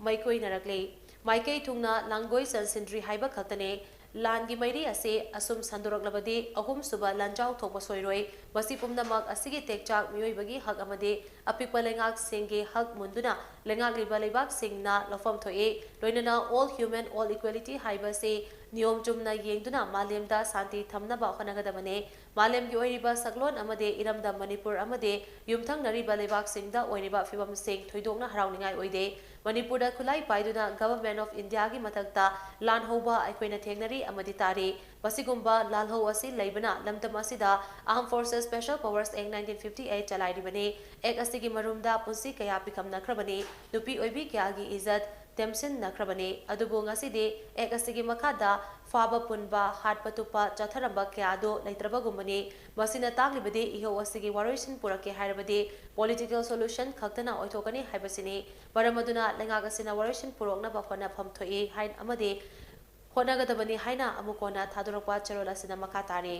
ꯃꯩꯈꯣꯏꯅꯔꯛꯂꯦ꯫ ꯃꯥꯏꯀꯩ ꯊꯨꯡꯅ ꯂꯥꯡꯒꯣꯏ ꯆꯟꯁꯤꯟꯗ꯭ꯔꯤ ꯍꯥꯏꯕ ꯈꯛꯇꯅꯦ꯫ ꯂꯥꯟꯒꯤ ꯃꯩꯔꯤ ꯑꯁꯤ ꯑꯁꯨꯝ ꯁꯟꯗꯣꯔꯛꯂꯕꯗꯤ ꯑꯍꯨꯝꯁꯨꯕ ꯂꯥꯟꯖꯥꯎ ꯊꯣꯛꯄ ꯁꯣꯏꯔꯣꯏ꯫ ꯃꯁꯤ ꯄꯨꯝꯅꯃꯛ ꯑꯁꯤꯒꯤ ꯇꯦꯛꯆꯥꯛ ꯃꯤꯑꯣꯏꯕꯒꯤ ꯍꯛ ꯑꯃꯗꯤ ꯑꯄꯤꯛꯄ ꯂꯩꯉꯥꯛꯁꯤꯡꯒꯤ ꯍꯛ ꯃꯨꯟꯗꯨꯅ ꯂꯩꯉꯥꯛꯂꯤꯕ ꯂꯩꯕꯥꯛꯁꯤꯡꯅ ꯂꯧꯐꯝ ꯊꯣꯛꯏ꯫ ꯂꯣꯏꯅꯅ All Human, All Equality ꯍꯥꯏꯕꯁꯤ ꯅꯤꯌꯣꯝ ꯆꯨꯝꯅ ꯌꯦꯡꯗꯨꯅ ꯃꯥꯂꯦꯝꯗ ꯁꯥꯟꯇꯤ ꯊꯝꯅꯕ ꯍꯣꯠꯅꯒꯗꯕꯅꯤ꯫ ꯃꯥꯂꯦꯝꯒꯤ ꯑꯣꯏꯔꯤꯕ ꯁꯛꯂꯣꯟ ꯑꯃꯗꯤ ꯏꯔꯝꯗꯝ ꯃꯅꯤꯄꯨꯔ ꯑꯃꯗꯤ ꯌꯨꯝꯊꯪꯅꯔꯤꯕ ꯂꯩꯕꯥꯛꯁꯤꯡꯗ ꯑꯣꯏꯔꯤꯕ ꯐꯤꯕꯝꯁꯤꯡ ꯊꯣꯏꯗꯣꯛꯅ ꯍꯔꯥꯎꯅꯤꯡꯉꯥꯏ ꯑꯣꯏꯗꯦ꯫ ꯃꯅꯤꯄꯨꯔꯗ ꯈꯨꯠꯂꯥꯏ ꯄꯥꯏꯗꯨꯅ Government of India ꯒꯤ ꯃꯊꯛꯇ ꯂꯥꯟ ꯍꯧꯕ ꯑꯩꯈꯣꯏꯅ ꯊꯦꯡꯅꯔꯤ ꯑꯃꯗꯤ ꯇꯥꯔꯤ꯫ ꯃꯁꯤꯒꯨꯝꯕ ꯂꯥꯜꯍꯧ ꯑꯁꯤ ꯂꯩꯕꯅ ꯂꯝꯗꯝ ꯑꯁꯤꯗ Armed Forces Special Powers Act nineteen fifty eight ꯆꯂꯥꯏꯔꯤꯕꯅꯤ꯫ Act ꯑꯁꯤꯒꯤ ꯃꯔꯨꯝꯗ ꯄꯨꯟꯁꯤ ꯀꯌꯥ ꯄꯤꯈꯝꯅꯈ꯭ꯔꯕꯅꯤ꯫ ꯅꯨꯄꯤ ꯑꯣꯏꯕꯤ ꯀꯌꯥꯒꯤ ꯏꯖꯠ ꯇꯦꯝꯁꯤꯟꯅꯈ꯭ꯔꯕꯅꯤ꯫ ꯑꯗꯨꯕꯨ ꯉꯁꯤꯗꯤ Act ꯑꯁꯤꯒꯤ ꯃꯈꯥꯗ ꯐꯥꯕ ꯄꯨꯟꯕ, ꯍꯥꯠꯄ ꯇꯨꯞꯄ ꯆꯠꯊꯔꯝꯕ ꯀꯌꯥ ꯑꯗꯨ ꯂꯩꯇ꯭ꯔꯕꯒꯨꯝꯕꯅꯤ꯫ ꯃꯁꯤꯅ ꯇꯥꯛꯂꯤꯕꯗꯤ ꯏꯍꯧ ꯑꯁꯤꯒꯤ ꯋꯥꯔꯣꯏꯁꯤꯟ ꯄꯨꯔꯛꯀꯦ ꯍꯥꯏꯔꯕꯗꯤ political solution ꯈꯛꯇꯅ ꯑꯣꯏꯊꯣꯛꯀꯅꯤ ꯍꯥꯏꯕꯁꯤꯅꯤ꯫ ꯃꯔꯝ ꯑꯗꯨꯅ ꯂꯩꯉꯥꯛ ꯑꯁꯤꯅ ꯋꯥꯔꯣꯏꯁꯤꯟ ꯄꯨꯔꯛꯅꯕ ꯍꯣꯠꯅꯐꯝ ꯊꯣꯛꯏ ꯍꯥꯏ-, ꯑꯃꯗꯤ ꯍꯣꯠꯅꯒꯗꯕꯅꯤ ꯍꯥꯏꯅ ꯑꯃꯨꯀꯣꯅ ꯊꯥꯗꯣꯔꯛꯄ ꯆꯦꯔꯣꯜ ꯑꯁꯤꯅ ꯃꯈꯥ ꯇꯥꯔꯤ꯫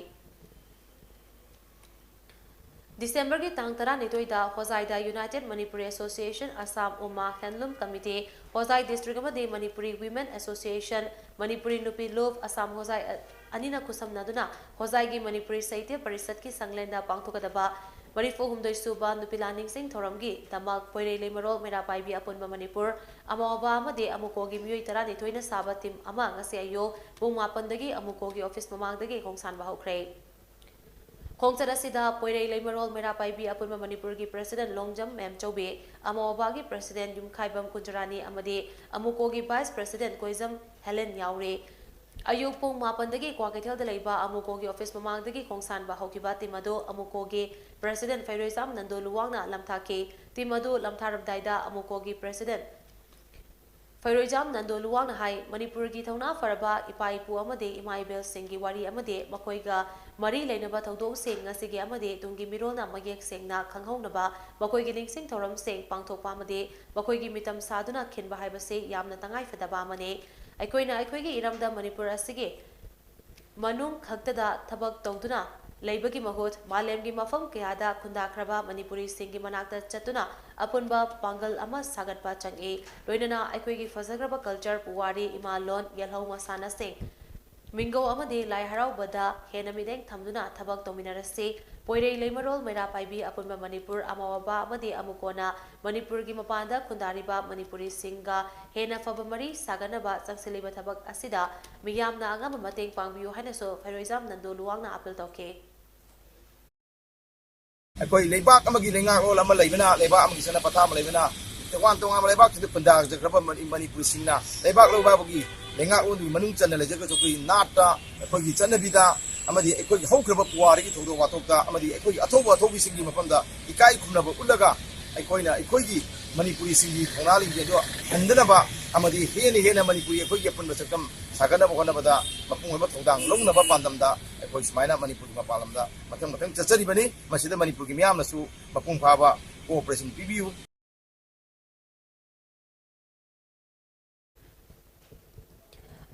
ꯗꯤꯁꯦꯝꯕꯔꯒꯤ ꯇꯥꯡ ꯇꯔꯥꯅꯤꯊꯣꯏꯗ ꯍꯣꯖꯥꯏꯗ United Manipuri Association, Assam Umma Handloom Committee, ꯍꯣꯖꯥꯏ District ꯑꯃꯗꯤ Manipuri Women Association, ꯃꯅꯤꯄꯨꯔꯤ ꯅꯨꯄꯤ ꯂꯨꯞ, ꯑꯁꯥꯝ ꯍꯣꯖꯥꯏ ꯑꯅꯤꯅ ꯈꯨꯠꯁꯝꯅꯗꯨꯅ ꯍꯣꯖꯥꯏꯒꯤ ꯃꯅꯤꯄꯨꯔꯤ ꯁꯥꯍꯤꯇ꯭ꯌ ꯄꯔꯤꯁꯠꯀꯤ ꯁꯪꯂꯦꯟꯗ ꯄꯥꯡꯊꯣꯛꯀꯗꯕ ꯃꯔꯤꯐꯨ ꯍꯨꯝꯗꯣꯏ ꯁꯨꯕ ꯅꯨꯄꯤ ꯂꯥꯟ ꯅꯤꯡꯁꯤꯡ ꯊꯧꯔꯝꯒꯤ ꯗꯃꯛ ꯄꯣꯏꯔꯩ ꯂꯩꯃꯔꯣꯜ ꯃꯩꯔꯥ ꯄꯥꯏꯕꯤ ꯑꯄꯨꯟꯕ ꯃꯅꯤꯄꯨꯔ, ꯑꯃꯥꯎꯕ ꯑꯃꯗꯤ ꯑꯃꯨꯀꯣꯒꯤ ꯃꯤꯑꯣꯏ ꯇꯔꯥꯅꯤꯊꯣꯏꯅ ꯁꯥꯕ team ꯑꯃ ꯉꯁꯤ ꯑꯌꯨꯛ ꯄꯨꯡ ꯃꯥꯄꯟꯗꯒꯤ ꯑꯃꯨꯀꯣꯒꯤ office ꯃꯃꯥꯡꯗꯒꯤ ꯈꯣꯡꯁꯥꯟꯕ ꯍꯧꯈ꯭ꯔꯦ꯫ ꯈꯣꯡꯆꯠ ꯑꯁꯤꯗ ꯄꯣꯏꯔꯩ ꯂꯩꯃꯔꯣꯜ ꯃꯩꯔꯥ ꯄꯥꯏꯕꯤ ꯑꯄꯨꯟꯕ ꯃꯅꯤꯄꯨꯔꯒꯤ President ꯂꯣꯡꯖꯝ ꯃꯦꯝꯆꯧꯕꯤ, ꯑꯃꯥꯎꯕꯥꯒꯤ President ꯌꯨꯝꯈꯥꯏꯕꯝ ꯀꯨꯟꯖꯔꯥꯅꯤ ꯑꯃꯗꯤ ꯑꯃꯨꯀꯣꯒꯤ Vice President ꯀꯣꯏꯖꯝ ꯍꯦꯂꯦꯟ ꯌꯥꯎꯔꯤ꯫ ꯑꯌꯨꯛ ꯄꯨꯡ ꯃꯥꯄꯟꯗꯒꯤ ꯀ꯭ꯋꯥꯀꯩꯊꯦꯜꯗ ꯂꯩꯕ ꯑꯃꯨꯀꯣꯒꯤ office ꯃꯃꯥꯡꯗꯒꯤ ꯈꯣꯡꯁꯥꯟꯕ ꯍꯧꯈꯤꯕ team ꯑꯗꯨ ꯑꯃꯨꯀꯣꯒꯤ President ꯐꯩꯔꯣꯏꯖꯥꯝ ꯅꯟꯗꯣ ꯂꯨꯋꯥꯡꯅ ꯂꯝꯊꯥꯈꯤ꯫ Team ꯑꯗꯨ ꯂꯝꯊꯥꯔꯝꯗꯥꯏꯗ ꯑꯃꯨꯀꯣꯒꯤ President ꯐꯩꯔꯣꯏꯖꯥꯝ ꯅꯟꯗꯣ ꯂꯨꯋꯥꯡꯅ ꯍꯥꯏ, ꯃꯅꯤꯄꯨꯔꯒꯤ ꯊꯧꯅꯥ ꯐꯔꯕ ꯏꯄꯥ ꯏꯄꯨ ꯑꯃꯗꯤ ꯏꯃꯥ ꯏꯕꯦꯜꯁꯤꯡꯒꯤ ꯋꯥꯔꯤ ꯑꯃꯗꯤ ꯃꯈꯣꯏꯒ ꯃꯔꯤ ꯂꯩꯅꯕ ꯊꯧꯗꯣꯛꯁꯤꯡ ꯉꯁꯤꯒꯤ ꯑꯃꯗꯤ ꯇꯨꯡꯒꯤ ꯃꯤꯔꯣꯜꯅ ꯃꯌꯦꯛ ꯁꯦꯡꯅ ꯈꯪꯍꯧꯅꯕ ꯃꯈꯣꯏꯒꯤ ꯅꯤꯡꯁꯤꯡ ꯊꯧꯔꯝꯁꯤꯡ ꯄꯥꯡꯊꯣꯛꯄ ꯑꯃꯗꯤ ꯃꯈꯣꯏꯒꯤ ꯃꯤꯇꯝ ꯁꯥꯗꯨꯅ ꯈꯤꯟꯕ ꯍꯥꯏꯕꯁꯤ ꯌꯥꯝꯅ ꯇꯉꯥꯏꯐꯗꯕ ꯑꯃꯅꯤ꯫ ꯑꯩꯈꯣꯏꯅ ꯑꯩꯈꯣꯏꯒꯤ ꯏꯔꯝꯗꯝ ꯃꯅꯤꯄꯨꯔ ꯑꯁꯤꯒꯤ ꯃꯅꯨꯡ ꯈꯛꯇꯗ ꯊꯕꯛ ꯇꯧꯗꯨꯅ ꯂꯩꯕꯒꯤ ꯃꯍꯨꯠ ꯃꯥꯂꯦꯝꯒꯤ ꯃꯐꯝ ꯀꯌꯥꯗ ꯈꯨꯟꯗꯥꯈ꯭ꯔꯕ ꯃꯅꯤꯄꯨꯔꯤꯁꯤꯡꯒꯤ ꯃꯅꯥꯛꯇ ꯆꯠꯇꯨꯅ ꯑꯄꯨꯟꯕ ꯄꯥꯡꯒꯜ ꯑꯃ ꯁꯥꯒꯠꯄ ꯆꯪꯏ꯫ ꯂꯣꯏꯅꯅ ꯑꯩꯈꯣꯏꯒꯤ ꯐꯖꯈ꯭ꯔꯕ culture, ꯄꯨꯋꯥꯔꯤ, ꯏꯃꯥ ꯂꯣꯟ, ꯌꯦꯜꯍꯧ ꯃꯁꯥꯟꯅꯁꯤꯡ, ꯃꯤꯡꯒꯧ ꯑꯃꯗꯤ ꯂꯥꯏ ꯍꯔꯥꯎꯕꯗ ꯍꯦꯟꯅ ꯃꯤꯠꯌꯦꯡ ꯊꯝꯗꯨꯅ ꯊꯕꯛ ꯇꯧꯃꯤꯟꯅꯔꯁꯤ꯫ ꯄꯣꯏꯔꯩ ꯂꯩꯃꯔꯣꯜ ꯃꯩꯔꯥ ꯄꯥꯏꯕꯤ ꯑꯄꯨꯟꯕ ꯃꯅꯤꯄꯨꯔ, ꯑꯃꯥꯎꯕ ꯑꯃꯗꯤ ꯑꯃꯨꯀꯣꯅ ꯃꯅꯤꯄꯨꯔꯒꯤ ꯃꯄꯥꯟꯗ ꯈꯨꯟꯗꯥꯔꯤꯕ ꯃꯅꯤꯄꯨꯔꯤꯁꯤꯡꯒ ꯍꯦꯟꯅ ꯐꯕ ꯃꯔꯤ ꯁꯥꯒꯠꯅꯕ ꯆꯪꯁꯤꯜꯂꯤꯕ ꯊꯕꯛ ꯑꯁꯤꯗ ꯃꯤꯌꯥꯝꯅ ꯑꯉꯝꯕ ꯃꯇꯦꯡ ꯄꯥꯡꯕꯤꯌꯨ ꯍꯥꯏꯅꯁꯨ ꯐꯩꯔꯣꯏꯖꯥꯝ ꯅꯟꯗꯣ ꯂꯨꯋꯥꯡꯅ appeal ꯇꯧꯈꯤ꯫ ꯑꯩꯈꯣꯏ ꯂꯩꯕꯥꯛ ꯑꯃꯒꯤ ꯂꯩꯉꯥꯛꯂꯣꯟ ꯑꯃ ꯂꯩꯕꯅ, ꯂꯩꯕꯥꯛ ꯑꯃꯒꯤ ꯆꯠꯅ ꯄꯊꯥꯞ ꯑꯃ ꯂꯩꯕꯅ, ꯇꯣꯉꯥꯟ ꯇꯣꯉꯥꯟꯕ ꯂꯩꯕꯥꯛꯁꯤꯡꯗ ꯈꯨꯟꯗꯥꯖꯈ꯭ꯔꯕ ꯃꯅꯤ-, ꯃꯅꯤꯄꯨꯔꯤꯁꯤꯡꯅ ꯂꯩꯕꯥꯛ ꯂꯩꯕꯥꯛꯀꯤ ꯂꯩꯉꯥꯛꯂꯣꯟꯗꯨꯒꯤ ꯃꯅꯨꯡ ꯆꯟꯅ ꯂꯩꯖꯔꯒꯁꯨ ꯑꯩꯈꯣꯏꯒꯤ ꯅꯥꯠꯇ, ꯑꯩꯈꯣꯏꯒꯤ ꯆꯠꯅꯕꯤꯗ ꯑꯃꯗꯤ ꯑꯩꯈꯣꯏꯒꯤ ꯍꯧꯈ꯭ꯔꯕ ꯄꯨꯋꯥꯔꯤꯒꯤ ꯊꯧꯗꯣꯛ ꯋꯥꯊꯣꯛꯇ ꯑꯃꯗꯤ ꯑꯩꯈꯣꯏꯒꯤ ꯑꯊꯧꯕ ꯑꯊꯧꯕꯤꯁꯤꯡꯒꯤ ꯃꯐꯝꯗ ꯏꯀꯥꯏ ꯈꯨꯝꯅꯕ ꯎꯠꯂꯒ ꯑꯩꯈꯣꯏꯅ ꯑꯩꯈꯣꯏꯒꯤ ꯃꯅꯤꯄꯨꯔꯤꯁꯤꯡꯒꯤ ꯊꯧꯅꯥ ꯂꯤꯡꯖꯦꯜꯗꯨ ꯍꯟꯗꯅꯕ ꯑꯃꯗꯤ ꯍꯦꯟꯅ ꯍꯦꯟꯅ ꯃꯅꯤꯄꯨꯔꯤ ꯑꯩꯈꯣꯏꯒꯤ ꯑꯄꯨꯟꯕ ꯁꯛꯇꯝ ꯁꯥꯒꯠꯅꯕ ꯍꯣꯠꯅꯕꯗ ꯃꯄꯨꯡ ꯑꯣꯏꯕ ꯊꯧꯗꯥꯡ ꯂꯧꯅꯕ ꯄꯥꯟꯗꯝꯗ ꯑꯩꯈꯣꯏ ꯁꯨꯃꯥꯏꯅ ꯃꯅꯤꯄꯨꯔꯒꯤ ꯃꯄꯥꯟ ꯂꯝꯗ ꯃꯊꯪ ꯃꯊꯪ ꯆꯠꯆꯔꯤꯕꯅꯤ꯫ ꯃꯁꯤꯗ ꯃꯅꯤꯄꯨꯔꯒꯤ ꯃꯤꯌꯥꯝꯅꯁꯨ ꯃꯄꯨꯡ ꯐꯥꯕ cooperation ꯄꯤꯕꯤꯌꯨ꯫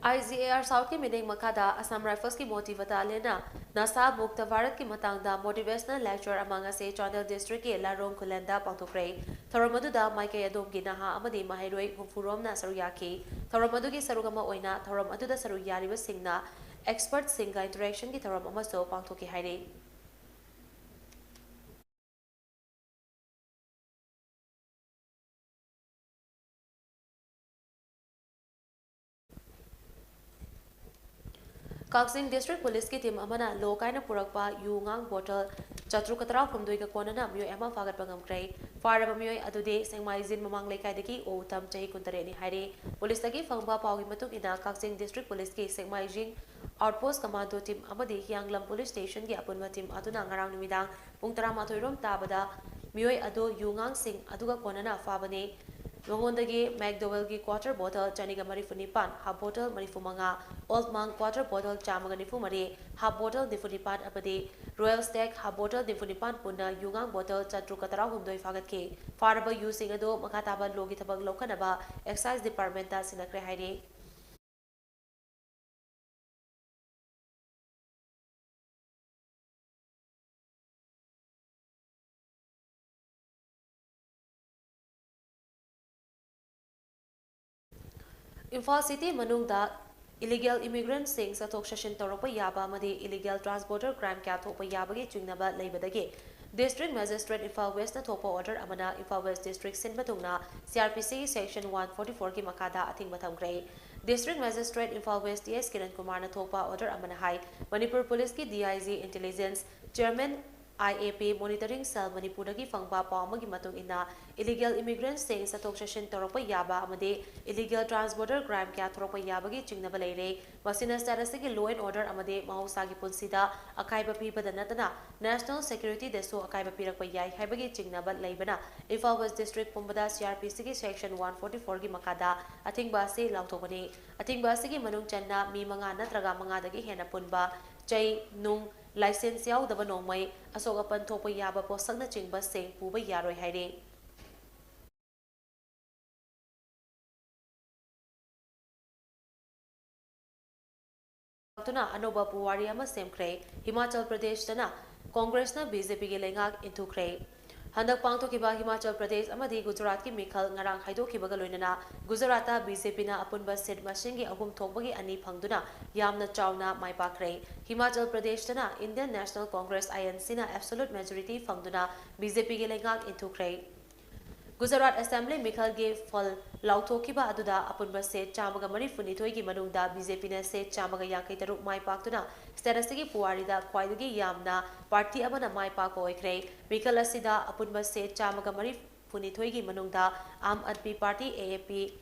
ꯑꯥꯏ ꯖꯤ ꯑꯦ ꯑꯥꯔ ꯁꯥꯎꯠꯀꯤ ꯃꯤꯠꯌꯦꯡ ꯃꯈꯥꯗ ꯑꯁꯥꯝ ꯔꯥꯏꯐꯜꯁꯀꯤ ꯃꯣꯇꯤ ꯕꯇꯥꯂꯤꯌꯟꯅ ꯅꯁꯥ ꯃꯨꯛꯇ ꯚꯥꯔꯠꯀꯤ ꯃꯇꯥꯡꯗ ꯃꯣꯇꯤꯚꯦꯁꯅꯦꯜ ꯂꯦꯛꯆꯔ ꯑꯃ ꯉꯁꯤ ꯆꯥꯟꯗꯦꯜ ꯗꯤꯁꯇ꯭ꯔꯤꯛꯀꯤ ꯂꯥꯔꯣꯡ ꯈꯨꯂꯦꯟꯗ ꯄꯥꯡꯊꯣꯛꯈ꯭ꯔꯦ꯫ ꯊꯧꯔꯝ ꯑꯗꯨꯗ ꯃꯥꯏꯀꯩ ꯑꯗꯣꯝꯒꯤ ꯅꯍꯥ ꯑꯃꯗꯤ ꯃꯍꯩꯔꯣꯏ ꯍꯨꯝꯐꯨ ꯔꯣꯝꯅ ꯁꯔꯨꯛ ꯌꯥꯈꯤ꯫ ꯊꯧꯔꯝ ꯑꯗꯨꯒꯤ ꯁꯔꯨꯛ ꯑꯃ ꯑꯣꯏꯅ ꯊꯧꯔꯝ ꯑꯗꯨꯗ ꯁꯔꯨꯛ ꯌꯥꯔꯤꯕꯁꯤꯡꯅ ꯑꯦꯛꯁꯄꯔꯠꯁꯤꯡꯒ ꯏꯟꯇꯔꯦꯛꯁꯟꯒꯤ ꯊꯧꯔꯝ ꯑꯃꯁꯨ ꯄꯥꯡꯊꯣꯛꯈꯤ ꯍꯥꯏꯔꯤ꯫ ꯀꯛꯆꯤꯡ ꯗꯤꯁꯇ꯭ꯔꯤꯛ ꯄꯨꯂꯤꯁꯀꯤ ꯇꯤꯝ ꯑꯃꯅ ꯂꯣ ꯀꯥꯏꯅ ꯄꯨꯔꯛꯄ ꯌꯨ ꯉꯥꯡ ꯕꯣꯇꯜ ꯆꯥꯇ꯭ꯔꯨꯛꯀ ꯇꯔꯥꯍꯨꯝꯗꯣꯏꯒ ꯀꯣꯟꯅꯅ ꯃꯤꯑꯣꯏ ꯑꯃ ꯐꯥꯒꯠꯄ ꯉꯝꯈ꯭ꯔꯦ꯫ ꯐꯥꯔꯕ ꯃꯤꯑꯣꯏ ꯑꯗꯨꯗꯤ ꯁꯦꯡꯃꯥꯏꯖꯤꯟ ꯃꯃꯥꯡ ꯂꯩꯀꯥꯏꯗꯒꯤ ꯑꯣ ꯎꯇꯝ, ꯆꯍꯤ ꯀꯨꯟꯇꯔꯦꯠꯅꯤ ꯍꯥꯏꯔꯤ꯫ ꯄꯨꯂꯤꯁꯇꯒꯤ ꯐꯪꯕ ꯄꯥꯎꯒꯤ ꯃꯇꯨꯡ ꯏꯟꯅ, ꯀꯛꯆꯤꯡ ꯗꯤꯁꯇ꯭ꯔꯤꯛ ꯄꯨꯂꯤꯁꯀꯤ ꯁꯦꯡꯃꯥꯏꯖꯤꯡ ꯑꯥꯎꯠꯄꯣꯁ ꯀꯃꯥꯟꯗꯣ ꯇꯤꯝ ꯑꯃꯗꯤ ꯍꯤꯌꯥꯡꯂꯝ ꯄꯨꯂꯤꯁ ꯁ꯭ꯇꯦꯁꯟꯒꯤ ꯑꯄꯨꯟꯕ ꯇꯤꯝ ꯑꯗꯨꯅ ꯉꯔꯥꯡ ꯅꯨꯃꯤꯗꯥꯡ ꯄꯨꯡ ꯇꯔꯥꯃꯥꯊꯣꯏ ꯔꯣꯝ ꯇꯥꯕꯗ ꯃꯤꯑꯣꯏ ꯑꯗꯨ ꯌꯨ ꯉꯥꯡꯁꯤꯡ ꯑꯗꯨꯒ ꯀꯣꯟꯅꯅ ꯐꯥꯕꯅꯤ꯫ ꯃꯉꯣꯟꯗꯒꯤ ꯃꯦꯛꯗꯣꯋꯦꯜꯒꯤ ꯀ꯭ꯋꯥꯇꯔ ꯕꯣꯇꯜ ꯆꯅꯤꯒ ꯃꯔꯤꯐꯨ ꯅꯤꯄꯥꯟ, ꯍꯥꯐ ꯕꯣꯇꯜ ꯃꯔꯤꯐꯨ ꯃꯉꯥ, ꯑꯣꯜꯗ ꯃꯥꯡ ꯀ꯭ꯋꯥꯇꯔ ꯕꯣꯇꯜ ꯆꯥꯝꯃꯒ ꯅꯤꯐꯨ ꯃꯔꯤ, ꯍꯥꯐ ꯕꯣꯇꯜ ꯅꯤꯐꯨ ꯅꯤꯄꯥꯟ ꯑꯃꯗꯤ ꯔꯣꯌꯦꯜ ꯁ꯭ꯇꯦꯛ ꯍꯥꯐ ꯕꯣꯇꯜ ꯅꯤꯐꯨ ꯅꯤꯄꯥꯟ ꯄꯨꯟꯅ ꯌꯨꯉꯥꯡ ꯕꯣꯇꯜ ꯆꯥꯇ꯭ꯔꯨꯛꯀ ꯇꯔꯥꯍꯨꯝꯗꯣꯏ ꯐꯥꯒꯠꯈꯤ꯫ ꯐꯥꯔꯕ ꯌꯨꯁꯤꯡ ꯑꯗꯨ ꯃꯈꯥ ꯇꯥꯕ ꯂꯣꯒꯤ ꯊꯕꯛ ꯂꯧꯈꯠꯅꯕ ꯑꯦꯛꯁꯥꯏꯖ ꯗꯤꯄꯥꯔꯠꯃꯦꯟꯇ ꯁꯤꯟꯅꯈ꯭ꯔꯦ ꯍꯥꯏꯔꯤ꯫ ꯏꯝꯐꯥꯜ ꯁꯤꯇꯤ ꯃꯅꯨꯡꯗ ꯏꯂꯤꯒꯦꯜ ꯏꯃꯤꯒ꯭ꯔꯦꯟꯠꯁꯤꯡ ꯆꯠꯊꯣꯛ ꯆꯠꯁꯤꯟ ꯇꯧꯔꯛꯄ ꯌꯥꯕ ꯑꯃꯗꯤ ꯏꯂꯤꯒꯦꯜ ꯇ꯭ꯔꯥꯟꯁ ꯕꯣꯔꯗꯔ ꯀ꯭ꯔꯥꯏꯝ ꯀꯌꯥ ꯊꯣꯛꯄ ꯌꯥꯕꯒꯤ ꯆꯤꯡꯅꯕ ꯂꯩꯕꯗꯒꯤ ꯗꯤꯁꯇ꯭ꯔꯤꯛ ꯃꯦꯖꯤꯁꯇ꯭ꯔꯦꯠ ꯏꯝꯐꯥꯜ ꯋꯦꯁ꯭ꯠꯅ ꯊꯣꯛꯄ ꯑꯣꯔꯗꯔ ꯑꯃꯅ ꯏꯝꯐꯥꯜ ꯋꯦꯁ꯭ꯠ ꯗꯤꯁꯇ꯭ꯔꯤꯛ ꯁꯤꯟꯕ ꯊꯨꯡꯅ ꯁꯤ ꯑꯥꯔ ꯄꯤ ꯁꯤꯒꯤ ꯁꯦꯛꯁꯟ ꯋꯥꯟ ꯐꯣꯔꯇꯤ ꯐꯣꯔꯒꯤ ꯃꯈꯥꯗ ꯑꯊꯤꯡꯕ ꯊꯝꯈ꯭ꯔꯦ꯫ District magistrate Imphal west T S Kiran ꯀꯨꯃꯥꯔꯅ ꯊꯣꯛꯄ ꯑꯣꯔꯗꯔ ꯑꯃꯅ ꯍꯥꯏ, ꯃꯅꯤꯄꯨꯔ ꯄꯨꯂꯤꯁꯀꯤ D I G intelligence chairman I A P monitoring cell ꯃꯅꯤꯄꯨꯔꯗꯒꯤ ꯐꯪꯕ ꯄꯥꯎ ꯑꯃꯒꯤ ꯃꯇꯨꯡ ꯏꯟꯅ, ꯏꯂꯤꯒꯦꯜ ꯏꯃꯤꯒ꯭ꯔꯦꯟꯠꯁꯤꯡ ꯆꯠꯊꯣꯛ ꯆꯠꯁꯤꯟ ꯇꯧꯔꯛꯄ ꯌꯥꯕ ꯑꯃꯗꯤ ꯏꯂꯤꯒꯦꯜ ꯇ꯭ꯔꯥꯟꯁ ꯕꯣꯔꯗꯔ ꯀ꯭ꯔꯥꯏꯝ ꯀꯌꯥ ꯊꯣꯔꯛꯄ ꯌꯥꯕꯒꯤ ꯆꯤꯡꯅꯕ ꯂꯩꯔꯦ꯫ ꯃꯁꯤꯅ state ꯑꯁꯤꯒꯤ law and order ꯑꯃꯗꯤ ꯃꯍꯧꯁꯥꯒꯤ ꯄꯨꯟꯁꯤꯗ ꯑꯀꯥꯏꯕ ꯄꯤꯕꯗ ꯅꯠꯇꯅ national security ꯗꯁꯨ ꯑꯀꯥꯏꯕ ꯄꯤꯔꯛꯄ ꯌꯥꯏ ꯍꯥꯏꯕꯒꯤ ꯆꯤꯡꯅꯕ ꯂꯩꯕꯅ ꯏꯝꯐꯥꯜ ꯋꯦꯁ꯭ꯠ ꯗꯤꯁꯇ꯭ꯔꯤꯛ ꯄꯨꯝꯕꯗ ꯁꯤ ꯑꯥꯔ ꯄꯤ ꯁꯤꯒꯤ ꯁꯦꯛꯁꯟ ꯋꯥꯟ ꯐꯣꯔꯇꯤ ꯐꯣꯔꯒꯤ ꯃꯈꯥꯗ ꯑꯊꯤꯡꯕ ꯑꯁꯤ ꯂꯥꯎꯊꯣꯛꯄꯅꯤ꯫ ꯑꯊꯤꯡꯕ ꯑꯁꯤꯒꯤ ꯃꯅꯨꯡ ꯆꯟꯅ ꯃꯤ ꯃꯉꯥ ꯅꯠꯇ꯭ꯔꯒ ꯃꯉꯥꯗꯒꯤ ꯍꯦꯟꯅ ꯄꯨꯟꯕ, ꯆꯩ, ꯅꯨꯡ, ꯂꯥꯏꯁꯦꯟꯁ ꯌꯥꯎꯗꯕ ꯅꯣꯡꯃꯩ, ꯑꯁꯣꯛ ꯑꯄꯟ ꯊꯣꯛꯄ ꯌꯥꯕ ꯄꯣꯠꯁꯛꯅꯆꯤꯡꯕꯁꯤꯡ ꯄꯨꯕ ꯌꯥꯔꯣꯏ ꯍꯥꯏꯔꯤ꯫ ꯇꯨꯅ ꯑꯅꯧꯕ ꯄꯨꯋꯥꯔꯤ ꯑꯃ ꯁꯦꯝꯈ꯭ꯔꯦ꯫ ꯍꯤꯃꯥꯆꯜ ꯄ꯭ꯔꯗꯦꯁꯇꯅ ꯀꯣꯡꯒ꯭ꯔꯦꯁꯅ ꯕꯤ ꯖꯦ ꯄꯤꯒꯤ ꯂꯩꯉꯥꯛ ꯏꯟꯊꯨꯈ꯭ꯔꯦ꯫ ꯍꯟꯗꯛ ꯄꯥꯡꯊꯣꯛꯈꯤꯕ ꯍꯤꯃꯥꯆꯜ ꯄ꯭ꯔꯗꯦꯁ ꯑꯃꯗꯤ ꯒꯨꯖꯔꯥꯠꯀꯤ ꯃꯤꯈꯜ ꯉꯔꯥꯡ ꯍꯥꯏꯗꯣꯛꯈꯤꯕꯒ ꯂꯣꯏꯅꯅ ꯒꯨꯖꯔꯥꯠꯇ ꯕꯤ ꯖꯦ ꯄꯤꯅ ꯑꯄꯨꯟꯕ ꯁꯤꯠ ꯃꯁꯤꯡꯒꯤ ꯑꯍꯨꯝ ꯊꯣꯛꯄꯒꯤ ꯑꯅꯤ ꯐꯪꯗꯨꯅ ꯌꯥꯝꯅ ꯆꯥꯎꯅ ꯃꯥꯏ ꯄꯥꯛꯈ꯭ꯔꯦ꯫ ꯍꯤꯃꯥꯆꯜ ꯄ꯭ꯔꯗꯦꯁꯇꯅ Indian National Congress, I N C, ꯅ absolute majority ꯐꯪꯗꯨꯅ ꯕꯤ ꯖꯦ ꯄꯤꯒꯤ ꯂꯩꯉꯥꯛ ꯏꯟꯊꯨꯈ꯭ꯔꯦ꯫ ꯒꯨꯖꯔꯥꯠ ꯑꯦꯁꯦꯝꯕ꯭ꯂꯤ ꯃꯤꯈꯜꯒꯤ ꯐꯜ ꯂꯥꯎꯊꯣꯛꯈꯤꯕ ꯑꯗꯨꯗ ꯑꯄꯨꯟꯕ ꯁꯤꯠ ꯆꯥꯝꯃꯒ ꯃꯔꯤꯐꯨꯅꯤꯊꯣꯏꯒꯤ ꯃꯅꯨꯡꯗ ꯕꯤ ꯖꯦ ꯄꯤꯅ ꯁꯤꯠ ꯆꯥꯝꯃꯒ ꯌꯥꯡꯈꯩ ꯇꯔꯨꯛ ꯃꯥꯏ ꯄꯥꯛꯇꯨꯅ ꯁ꯭ꯇꯦꯠ ꯑꯁꯤꯒꯤ ꯄꯨꯋꯥꯔꯤꯗ ꯈ꯭ꯋꯥꯏꯗꯒꯤ ꯌꯥꯝꯅ ꯄꯥꯔꯇꯤ ꯑꯃꯅ ꯃꯥꯏ ꯄꯥꯛꯄ ꯑꯣꯏꯈ꯭ꯔꯦ꯫ ꯃꯤꯈꯜ ꯑꯁꯤꯗ ꯑꯄꯨꯟꯕ ꯁꯤꯠ ꯆꯥꯝꯃꯒ ꯃꯔꯤꯐꯨꯅꯤꯊꯣꯏꯒꯤ ꯃꯅꯨꯡꯗ Aam Aadmi party, A A P,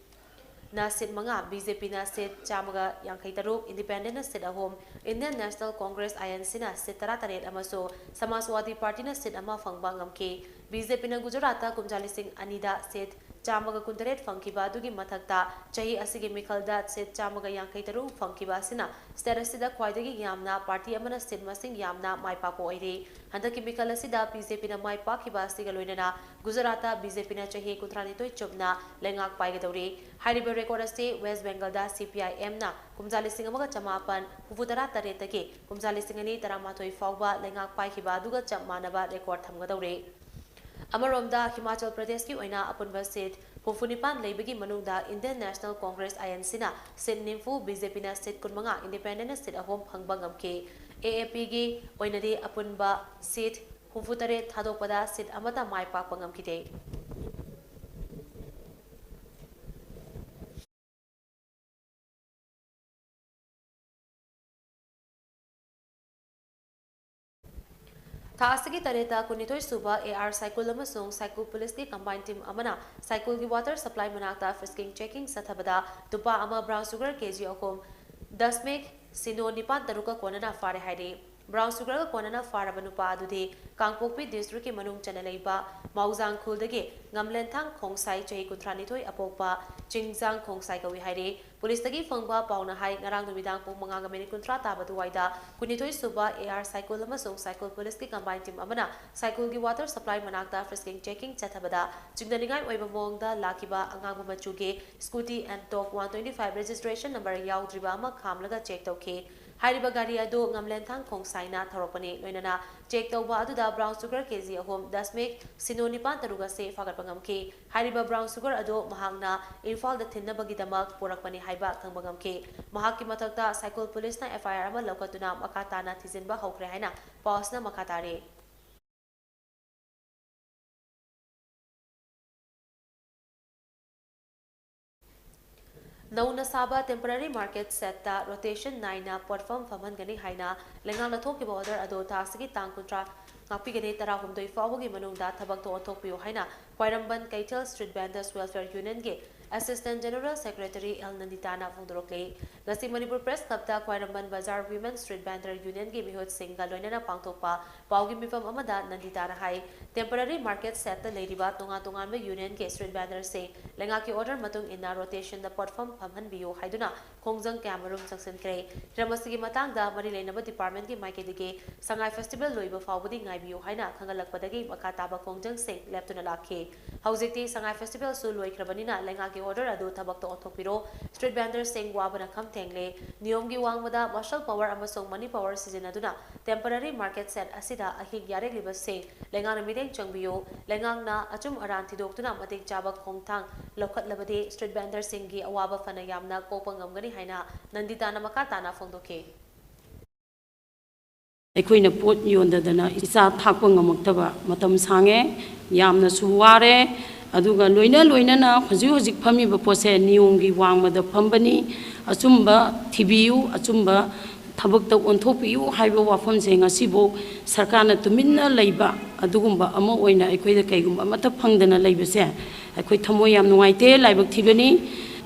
ꯅ ꯁꯤꯠ ꯃꯉꯥ, ꯕꯤ ꯖꯦ ꯄꯤꯅ ꯁꯤꯠ ꯆꯥꯝꯃꯒ ꯌꯥꯡꯈꯩ ꯇꯔꯨꯛ, ꯏꯟꯗꯤꯄꯦꯟꯗꯦꯟꯅ ꯁꯤꯠ ꯑꯍꯨꯝ, Indian National Congress, I N C, ꯅ ꯁꯤꯠ ꯇꯔꯥꯇꯔꯦꯠ ꯑꯃꯁꯨꯡ ꯁꯃꯥꯖꯋꯥꯗꯤ ꯄꯥꯔꯇꯤꯅ ꯁꯤꯠ ꯑꯃ ꯐꯪꯕ ꯉꯝꯈꯤ꯫ ꯕꯤ ꯖꯦ ꯄꯤꯅ ꯒꯨꯖꯔꯥꯠꯇ ꯀꯨꯝꯖꯥ ꯂꯤꯁꯤꯡ ꯑꯅꯤꯗ ꯁꯤꯠ ꯆꯥꯝꯃꯒ ꯀꯨꯟꯇꯔꯦꯠ ꯐꯪꯈꯤꯕ ꯑꯗꯨꯒꯤ ꯃꯊꯛꯇ ꯆꯍꯤ ꯑꯁꯤꯒꯤ ꯃꯤꯈꯜꯗ ꯁꯤꯠ ꯆꯥꯝꯃꯒ ꯌꯥꯡꯈꯩ ꯇꯔꯨꯛ ꯐꯪꯈꯤꯕ ꯑꯁꯤꯅ ꯁ꯭ꯇꯦꯠ ꯑꯁꯤꯗ ꯈ꯭ꯋꯥꯏꯗꯒꯤ ꯌꯥꯝꯅ ꯄꯥꯔꯇꯤ ꯑꯃꯅ ꯁꯤꯠ ꯃꯁꯤꯡ ꯌꯥꯝꯅ ꯃꯥꯏ ꯄꯥꯛꯄ ꯑꯣꯏꯔꯤ꯫ ꯍꯟꯗꯛꯀꯤ ꯃꯤꯈꯜ ꯑꯁꯤꯗ ꯕꯤ ꯖꯦ ꯄꯤꯅ ꯃꯥꯏ ꯄꯥꯛꯈꯤꯕ ꯑꯁꯤꯒ ꯂꯣꯏꯅꯅ ꯒꯨꯖꯔꯥꯠꯇ ꯕꯤ ꯖꯦ ꯄꯤꯅ ꯆꯍꯤ ꯀꯨꯟꯊ꯭ꯔꯥꯅꯤꯊꯣꯏ ꯆꯨꯞꯅ ꯂꯩꯉꯥꯛ ꯄꯥꯏꯒꯗꯧꯔꯤ꯫ ꯍꯥꯏꯔꯤꯕ ꯔꯦꯀꯣꯔꯗ ꯑꯁꯤ ꯋꯦꯁ ꯕꯦꯡꯒꯜꯗ ꯁꯤ ꯄꯤ ꯑꯥꯏ ꯑꯦꯝꯅ ꯀꯨꯝꯖꯥ ꯂꯤꯁꯤꯡ ꯑꯃꯒ ꯆꯃꯥꯄꯟ ꯍꯨꯝꯐꯨꯇꯔꯥ ꯇꯔꯦꯠꯇꯒꯤ ꯀꯨꯝꯖꯥ ꯂꯤꯁꯤꯡ ꯑꯅꯤ ꯇꯔꯥꯃꯥꯊꯣꯏ ꯐꯥꯎꯕ ꯂꯩꯉꯥꯛ ꯄꯥꯏꯈꯤꯕ ꯑꯗꯨꯒ ꯆꯞ ꯃꯥꯟꯅꯕ ꯔꯦꯀꯣꯔꯗ ꯊꯝꯒꯗꯧꯔꯤ꯫ ꯑꯃꯔꯣꯝꯗ, ꯍꯤꯃꯥꯆꯜ ꯄ꯭ꯔꯗꯦꯁꯀꯤ ꯑꯣꯏꯅ ꯑꯄꯨꯟꯕ ꯁꯤꯠ ꯍꯨꯝꯐꯨꯅꯤꯄꯥꯟ ꯂꯩꯕꯒꯤ ꯃꯅꯨꯡꯗ Indian National Congress, I N C, ꯅ ꯁꯤꯠ ꯅꯤꯐꯨ, ꯕꯤ ꯖꯦ ꯄꯤꯅ ꯁꯤꯠ ꯀꯨꯟꯃꯉꯥ, ꯏꯟꯗꯤꯄꯦꯟꯗꯦꯟꯅ ꯁꯤꯠ ꯑꯍꯨꯝ ꯐꯪꯕ ꯉꯝꯈꯤ꯫ A A P ꯒꯤ ꯑꯣꯏꯅꯗꯤ ꯑꯄꯨꯟꯕ ꯁꯤꯠ ꯍꯨꯝꯐꯨꯇꯔꯦꯠ ꯊꯥꯗꯣꯛꯄꯗ ꯁꯤꯠ ꯑꯃꯠꯇ ꯃꯥꯏ ꯄꯥꯛꯄ ꯉꯝꯈꯤꯗꯦ꯫ ꯊꯥ ꯑꯁꯤꯒꯤ ꯇꯔꯦꯠꯇ ꯀꯨꯟꯅꯤꯊꯣꯏ ꯁꯨꯕ A R ꯁꯥꯏꯀꯨꯜ ꯑꯃꯁꯨꯡ ꯁꯥꯏꯀꯨꯜ ꯄꯨꯂꯤꯁꯀꯤ combined team ꯑꯃꯅ ꯁꯥꯏꯀꯨꯜꯒꯤ water supply ꯃꯅꯥꯛꯇ frisking checking ꯆꯠꯊꯕꯗ ꯅꯨꯄꯥ ꯑꯃ brown sugar K G ꯑꯍꯨꯝ, ꯗꯁꯃꯤꯛ ꯁꯤꯅꯣ ꯅꯤꯄꯥꯟ ꯇꯔꯨꯛꯀ ꯀꯣꯟꯅꯅ ꯐꯥꯔꯦ ꯍꯥꯏꯔꯤ꯫ Brown sugarꯒ ꯀꯣꯟꯅꯅ ꯐꯥꯔꯕ ꯅꯨꯄꯥ ꯑꯗꯨꯗꯤ ꯀꯥꯡꯄꯣꯛꯄꯤ districtꯀꯤ ꯃꯅꯨꯡ ꯆꯟꯅ ꯂꯩꯕ ꯃꯥꯎꯖꯥꯡ ꯈꯨꯜꯗꯒꯤ ꯉꯝꯂꯦꯟꯊꯥꯡ ꯈꯣꯡꯁꯥꯏ, ꯆꯍꯤ ꯀꯨꯟꯊ꯭ꯔꯥꯅꯤꯊꯣꯏ, ꯑꯄꯣꯛꯄ ꯆꯤꯡꯖꯥꯡ ꯈꯣꯡꯁꯥꯏ ꯀꯧꯏ ꯍꯥꯏꯔꯤ꯫ ꯄꯨꯂꯤꯁꯇꯒꯤ ꯐꯪꯕ ꯄꯥꯎꯅ ꯍꯥꯏ, ꯉꯔꯥꯡ ꯅꯨꯃꯤꯗꯥꯡ ꯄꯨꯡ ꯃꯉꯥꯒ ꯃꯤꯅꯤꯠ ꯀꯨꯟꯊ꯭ꯔꯥ ꯇꯥꯕ ꯑꯗꯨꯋꯥꯏꯗ ꯀꯨꯟꯅꯤꯊꯣꯏ ꯁꯨꯕ A R ꯁꯥꯏꯀꯨꯜ ꯑꯃꯁꯨꯡ ꯁꯥꯏꯀꯨꯜ ꯄꯨꯂꯤꯁꯀꯤ combined team ꯑꯃꯅ ꯁꯥꯏꯀꯨꯜꯒꯤ water supply ꯃꯅꯥꯛꯇ frisking checking ꯆꯠꯊꯕꯗ ꯆꯤꯡꯅꯅꯤꯡꯉꯥꯏ ꯑꯣꯏꯕ ꯃꯑꯣꯡꯗ ꯂꯥꯛꯈꯤꯕ ꯑꯉꯥꯡꯕ ꯃꯆꯨꯒꯤ Scooty Ntorq one twenty five registration number ꯌꯥꯎꯗ꯭ꯔꯤꯕ ꯑꯃ ꯈꯥꯝꯂꯒ check ꯇꯧꯈꯤ꯫ ꯍꯥꯏꯔꯤꯕ ꯒꯥꯔꯤ ꯑꯗꯨ ꯉꯝꯂꯦꯟꯊꯥꯡ ꯈꯣꯡꯁꯥꯏꯅ ꯊꯧꯔꯛꯄꯅꯤ꯫ ꯂꯣꯏꯅꯅ ꯆꯦꯛ ꯇꯧꯕ ꯑꯗꯨꯗ ꯕ꯭ꯔꯥꯎꯟ ꯁꯨꯒꯔ ꯀꯦꯖꯤ ꯑꯍꯨꯝ ꯗꯁꯃꯤꯛ ꯁꯤꯅꯣ ꯅꯤꯄꯥꯟ ꯇꯔꯨꯛ ꯑꯁꯤ ꯐꯥꯒꯠꯄ ꯉꯝꯈꯤ꯫ ꯍꯥꯏꯔꯤꯕ ꯕ꯭ꯔꯥꯎꯟ ꯁꯨꯒꯔ ꯑꯗꯨ ꯃꯍꯥꯛꯅ ꯏꯝꯐꯥꯜꯗ ꯊꯤꯟꯅꯕꯒꯤꯗꯃꯛ ꯄꯨꯔꯛꯄꯅꯤ ꯍꯥꯏꯕ ꯈꯪꯕ ꯉꯝꯈꯤ꯫ ꯃꯍꯥꯛꯀꯤ ꯃꯊꯛꯇ ꯁꯥꯏꯀꯣꯜ ꯄꯨꯂꯤꯁꯅ ꯑꯦꯐ ꯑꯥꯏ ꯑꯥꯔ ꯑꯃ ꯂꯧꯈꯠꯇꯨꯅ ꯃꯈꯥ ꯇꯥꯅ ꯊꯤꯖꯤꯟꯕ ꯍꯧꯈ꯭ꯔꯦ ꯍꯥꯏꯅ ꯄꯥꯎꯁꯅ ꯃꯈꯥ ꯇꯥꯔꯤ꯫ ꯅꯧꯅ ꯁꯥꯕ temporary market shed ꯇ rotation ꯅꯥꯏꯅ ꯄꯣꯠꯐꯝ ꯐꯝꯍꯟꯒꯅꯤ ꯍꯥꯏꯅ ꯂꯩꯉꯥꯛꯅ ꯊꯣꯛꯈꯤꯕ order ꯑꯗꯨ ꯊꯥ ꯑꯁꯤꯒꯤ ꯇꯥꯡ ꯀꯨꯟꯊ꯭ꯔꯥ ꯉꯥꯛꯄꯤꯒꯅꯤ, ꯇꯔꯥꯍꯨꯝꯗꯣꯏ ꯐꯥꯎꯕꯒꯤ ꯃꯅꯨꯡꯗ ꯊꯕꯛꯇꯣ ꯑꯣꯟꯊꯣꯛꯄꯤꯌꯨ ꯍꯥꯏꯅ ꯈ꯭ꯋꯥꯏꯔꯝꯕꯟ ꯀꯩꯊꯦꯜ Street Vendors Welfare Union ꯒꯤ Assistant General Secretary ꯑꯦꯜ ꯅꯟꯗꯤꯇꯥꯅ ꯐꯣꯡꯗꯣꯔꯛꯂꯤ꯫ ꯉꯁꯤ ꯃꯅꯤꯄꯨꯔ Press Club ꯇ ꯈ꯭ꯋꯥꯏꯔꯝꯕꯟ ꯕꯖꯥꯔ Women Street Vendor Union ꯒꯤ ꯃꯤꯍꯨꯠꯁꯤꯡꯒ ꯂꯣꯏꯅꯅ ꯄꯥꯡꯊꯣꯛꯄ ꯄꯥꯎꯒꯤ ꯃꯤꯐꯝ ꯑꯃꯗ ꯅꯟꯗꯤꯇꯥꯅ ꯍꯥꯏ, temporary market shed ꯇ ꯂꯩꯔꯤꯕ ꯇꯣꯉꯥꯟ ꯇꯣꯉꯥꯟꯕ union ꯒꯤ street vendor ꯁꯤꯡ ꯂꯩꯉꯥꯛꯀꯤ order ꯃꯇꯨꯡ ꯏꯟꯅ rotation ꯗ ꯄꯣꯠꯐꯝ ꯐꯝꯍꯟꯕꯤꯌꯨ ꯍꯥꯏꯗꯨꯅ ꯈꯣꯡꯖꯪ ꯀꯌꯥꯃꯔꯨꯝ ꯆꯪꯁꯤꯟꯈ꯭ꯔꯦ꯫ ꯍꯤꯔꯝ ꯑꯁꯤꯒꯤ ꯃꯇꯥꯡꯗ ꯃꯔꯤ ꯂꯩꯅꯕ department ꯀꯤ ꯃꯥꯏꯀꯩꯗꯒꯤ ꯁꯉꯥꯏ festival ꯂꯣꯏꯕ ꯐꯥꯎꯕꯗꯤ ꯉꯥꯏꯕꯤꯌꯨ ꯍꯥꯏꯅ ꯈꯪꯍꯜꯂꯛꯄꯗꯒꯤ ꯃꯈꯥ ꯇꯥꯕ ꯈꯣꯡꯖꯪꯁꯤꯡ ꯂꯦꯞꯇꯨꯅ ꯂꯥꯛꯈꯤ꯫ ꯍꯧꯖꯤꯛꯇꯤ ꯁꯉꯥꯏ festival ꯁꯨ ꯂꯣꯏꯈ꯭ꯔꯕꯅꯤꯅ ꯂꯩꯉꯥꯛꯀꯤ order ꯑꯗꯨ ꯊꯕꯛꯇ ꯑꯣꯟꯊꯣꯛꯄꯤꯔꯣ꯫ Street vendor ꯁꯤꯡ ꯋꯥꯕꯅ ꯈꯝ ꯊꯦꯡꯂꯦ꯫ ꯅꯤꯌꯣꯝꯒꯤ ꯋꯥꯡꯃꯗ marshal power ꯑꯃꯁꯨꯡ money power ꯁꯤꯖꯤꯟꯅꯗꯨꯅ temporary market shed ꯑꯁꯤꯗ ꯑꯍꯤꯡ ꯌꯥꯔꯦꯛꯂꯤꯕꯁꯤꯡ ꯂꯩꯉꯥꯛꯅ ꯃꯤꯠꯌꯦꯡ ꯆꯪꯕꯤꯌꯨ꯫ ꯂꯩꯉꯥꯛꯅ ꯑꯆꯨꯝ ꯑꯔꯥꯟ ꯊꯤꯗꯣꯛꯇꯨꯅ ꯃꯇꯤꯛ ꯆꯥꯕ ꯈꯣꯡꯊꯥꯡ ꯂꯧꯈꯠꯂꯕꯗꯤ street vendor ꯁꯤꯡꯒꯤ ꯑꯋꯥꯕ ꯐꯅ ꯌꯥꯝꯅ ꯀꯣꯛꯄ ꯉꯝꯒꯅꯤ ꯍꯥꯏꯅ ꯅꯟꯗꯤꯇꯥꯅ ꯃꯈꯥ ꯇꯥꯅ ꯐꯣꯡꯗꯣꯛꯈꯤ꯫ ꯑꯩꯈꯣꯏꯅ ꯄꯣꯠ ꯌꯣꯟꯗꯗꯅ ꯏꯆꯥ ꯊꯥꯛꯄ ꯉꯝꯃꯛꯇꯕ ꯃꯇꯝ ꯁꯥꯡꯉꯦ, ꯌꯥꯝꯅꯁꯨ ꯋꯥꯔꯦ꯫ ꯑꯗꯨꯒ ꯂꯣꯏꯅ ꯂꯣꯏꯅꯅ ꯍꯧꯖꯤꯛ ꯍꯧꯖꯤꯛ ꯐꯝꯃꯤꯕ ꯄꯣꯠꯁꯦ ꯅꯤꯌꯣꯝꯒꯤ ꯋꯥꯡꯃꯗ ꯐꯝꯕꯅꯤ꯫ ꯑꯆꯨꯝꯕ ꯊꯤꯕꯤꯌꯨ, ꯑꯆꯨꯝꯕ ꯊꯕꯛꯇ ꯑꯣꯟꯊꯣꯛꯄꯤꯌꯨ ꯍꯥꯏꯕ ꯋꯥꯐꯝꯁꯦ ꯉꯁꯤꯐꯥꯎ ꯁꯔꯀꯥꯔꯅ ꯇꯨꯃꯤꯟꯅ ꯂꯩꯕ ꯑꯗꯨꯒꯨꯝꯕ ꯑꯃ ꯑꯣꯏꯅ ꯑꯩꯈꯣꯏꯗ ꯀꯩꯒꯨꯝꯕ ꯑꯃꯠꯇ ꯐꯪꯗꯅ ꯂꯩꯕꯁꯦ ꯑꯩꯈꯣꯏ ꯊꯃꯣꯏ ꯌꯥꯝ ꯅꯨꯡꯉꯥꯏꯇꯦ, ꯂꯥꯏꯕꯛ ꯊꯤꯕꯅꯤ꯫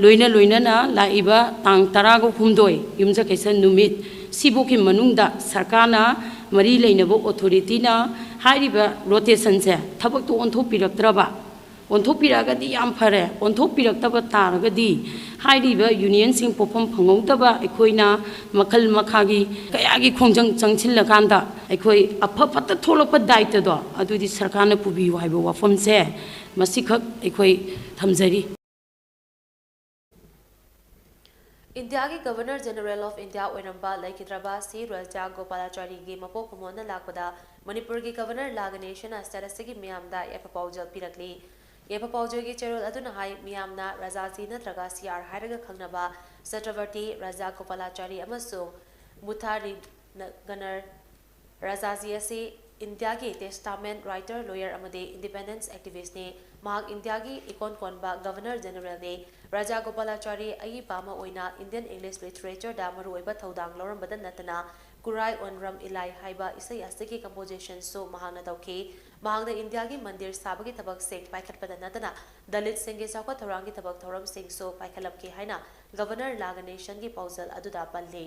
ꯂꯣꯏꯅ ꯂꯣꯏꯅꯅ ꯂꯥꯛꯏꯕ ꯇꯥꯡ ꯇꯔꯥꯒ ꯍꯨꯝꯗꯣꯏ ꯌꯨꯝꯁꯀꯩꯁ ꯅꯨꯃꯤꯠ ꯁꯤꯐꯥꯎꯒꯤ ꯃꯅꯨꯡꯗ ꯁꯔꯀꯥꯔꯅ ꯃꯔꯤ ꯂꯩꯅꯕ authority ꯅ ꯍꯥꯏꯔꯤꯕ rotation ꯁꯦ ꯊꯕꯛꯇꯨ ꯑꯣꯟꯊꯣꯛꯄꯤꯔꯛꯇ꯭ꯔꯕ, ꯑꯣꯟꯊꯣꯛꯄꯤꯔꯛꯑꯒꯗꯤ ꯌꯥꯝ ꯐꯔꯦ, ꯑꯣꯟꯊꯣꯛꯄꯤꯔꯛꯇꯕ ꯇꯥꯔꯒꯗꯤ ꯍꯥꯏꯔꯤꯕ union ꯁꯤꯡ ꯄꯣꯠꯐꯝ ꯐꯪꯍꯧꯗꯕ ꯑꯩꯈꯣꯏꯅ ꯃꯈꯜ ꯃꯈꯥꯒꯤ ꯀꯌꯥꯒꯤ ꯈꯣꯡꯖꯪ ꯆꯪꯁꯤꯜꯂꯀꯥꯟꯗ ꯑꯩꯈꯣꯏ ꯑꯐ ꯐꯠꯇ ꯊꯣꯛꯂꯛꯄ ꯗꯥꯏꯇꯗꯣ ꯑꯗꯨꯗꯤ ꯁꯔꯀꯥꯔꯅ ꯄꯨꯕꯤꯌꯨ ꯍꯥꯏꯕ ꯋꯥꯐꯝꯁꯦ ꯃꯁꯤꯈꯛ ꯑꯩꯈꯣꯏ ꯊꯝꯖꯔꯤ꯫ ꯏꯟꯗꯤꯌꯥꯒꯤ Governor General of India ꯑꯣꯏꯔꯝꯕ ꯂꯩꯈꯤꯗ꯭ꯔꯕ ꯁꯤ ꯔꯥꯖꯥ ꯒꯣꯄꯥꯂꯥꯆꯥꯔꯤꯒꯤ ꯃꯄꯣꯛ ꯀꯨꯝꯑꯣꯟꯅ ꯂꯥꯛꯄꯗ ꯃꯅꯤꯄꯨꯔꯒꯤ Governor ꯂꯥ ꯒꯅꯦꯁꯟꯅ state ꯑꯁꯤꯒꯤ ꯃꯤꯌꯥꯝꯗ ꯌꯥꯏꯐ ꯄꯥꯎꯖꯦꯜ ꯄꯤꯔꯛꯂꯤ꯫ ꯌꯥꯏꯐ ꯄꯥꯎꯖꯦꯜꯒꯤ ꯆꯦꯔꯣꯜ ꯑꯗꯨꯅ ꯍꯥꯏ, ꯃꯤꯌꯥꯝꯅ ꯔꯥꯖꯥꯖꯤ ꯅꯠꯇ꯭ꯔꯒ ꯁꯤ ꯑꯥꯔ ꯍꯥꯏꯔꯒ ꯈꯪꯅꯕ ꯆꯇ꯭ꯔꯄꯇꯤ ꯔꯥꯖꯥ ꯒꯣꯄꯥꯂꯥꯆꯥꯔꯤ ꯑꯃꯁꯨꯡ ꯃꯨꯊꯥꯔꯤꯒꯅꯔ ꯔꯥꯖꯥꯖꯤ ꯑꯁꯤ ꯏꯟꯗꯤꯌꯥꯒꯤ testament writer, lawyer ꯑꯃꯗꯤ independence activistꯅꯤ꯫ ꯃꯍꯥꯛ ꯏꯟꯗꯤꯌꯥꯒꯤ ꯏꯀꯣꯟ ꯀꯣꯟꯕ Governor Generalꯅꯤ꯫ ꯔꯥꯖꯥ ꯒꯣꯄꯥꯂꯥꯆꯥꯔꯤ ꯑꯏꯕ ꯑꯃ ꯑꯣꯏꯅ Indian English literatureꯗ ꯃꯔꯨꯑꯣꯏꯕ ꯊꯧꯗꯥꯡ ꯂꯧꯔꯝꯕꯗ ꯅꯠꯇꯅ ꯀꯨꯔꯥꯏ ꯑꯣꯟꯔꯝ ꯏꯂꯥꯏ ꯍꯥꯏꯕ ꯏꯁꯩ ꯑꯁꯤꯒꯤ compositionꯁꯨ ꯃꯍꯥꯛꯅ ꯇꯧꯈꯤ꯫ ꯃꯍꯥꯛꯅ ꯏꯟꯗꯤꯌꯥꯒꯤ ꯃꯟꯗꯤꯔ ꯁꯥꯕꯒꯤ ꯊꯕꯛꯁꯤꯡ ꯄꯥꯏꯈꯠꯄꯗ ꯅꯠꯇꯅ ꯗꯂꯤꯠꯁꯤꯡꯒꯤ ꯆꯥꯎꯈꯠ ꯊꯧꯔꯥꯡꯒꯤ ꯊꯕꯛ ꯊꯧꯔꯝꯁꯤꯡꯁꯨ ꯄꯥꯏꯈꯠꯂꯝꯈꯤ ꯍꯥꯏꯅ Governor ꯂꯥ ꯒꯅꯦꯁꯟꯒꯤ ꯄꯥꯎꯖꯦꯜ ꯑꯗꯨꯗ ꯄꯜꯂꯤ꯫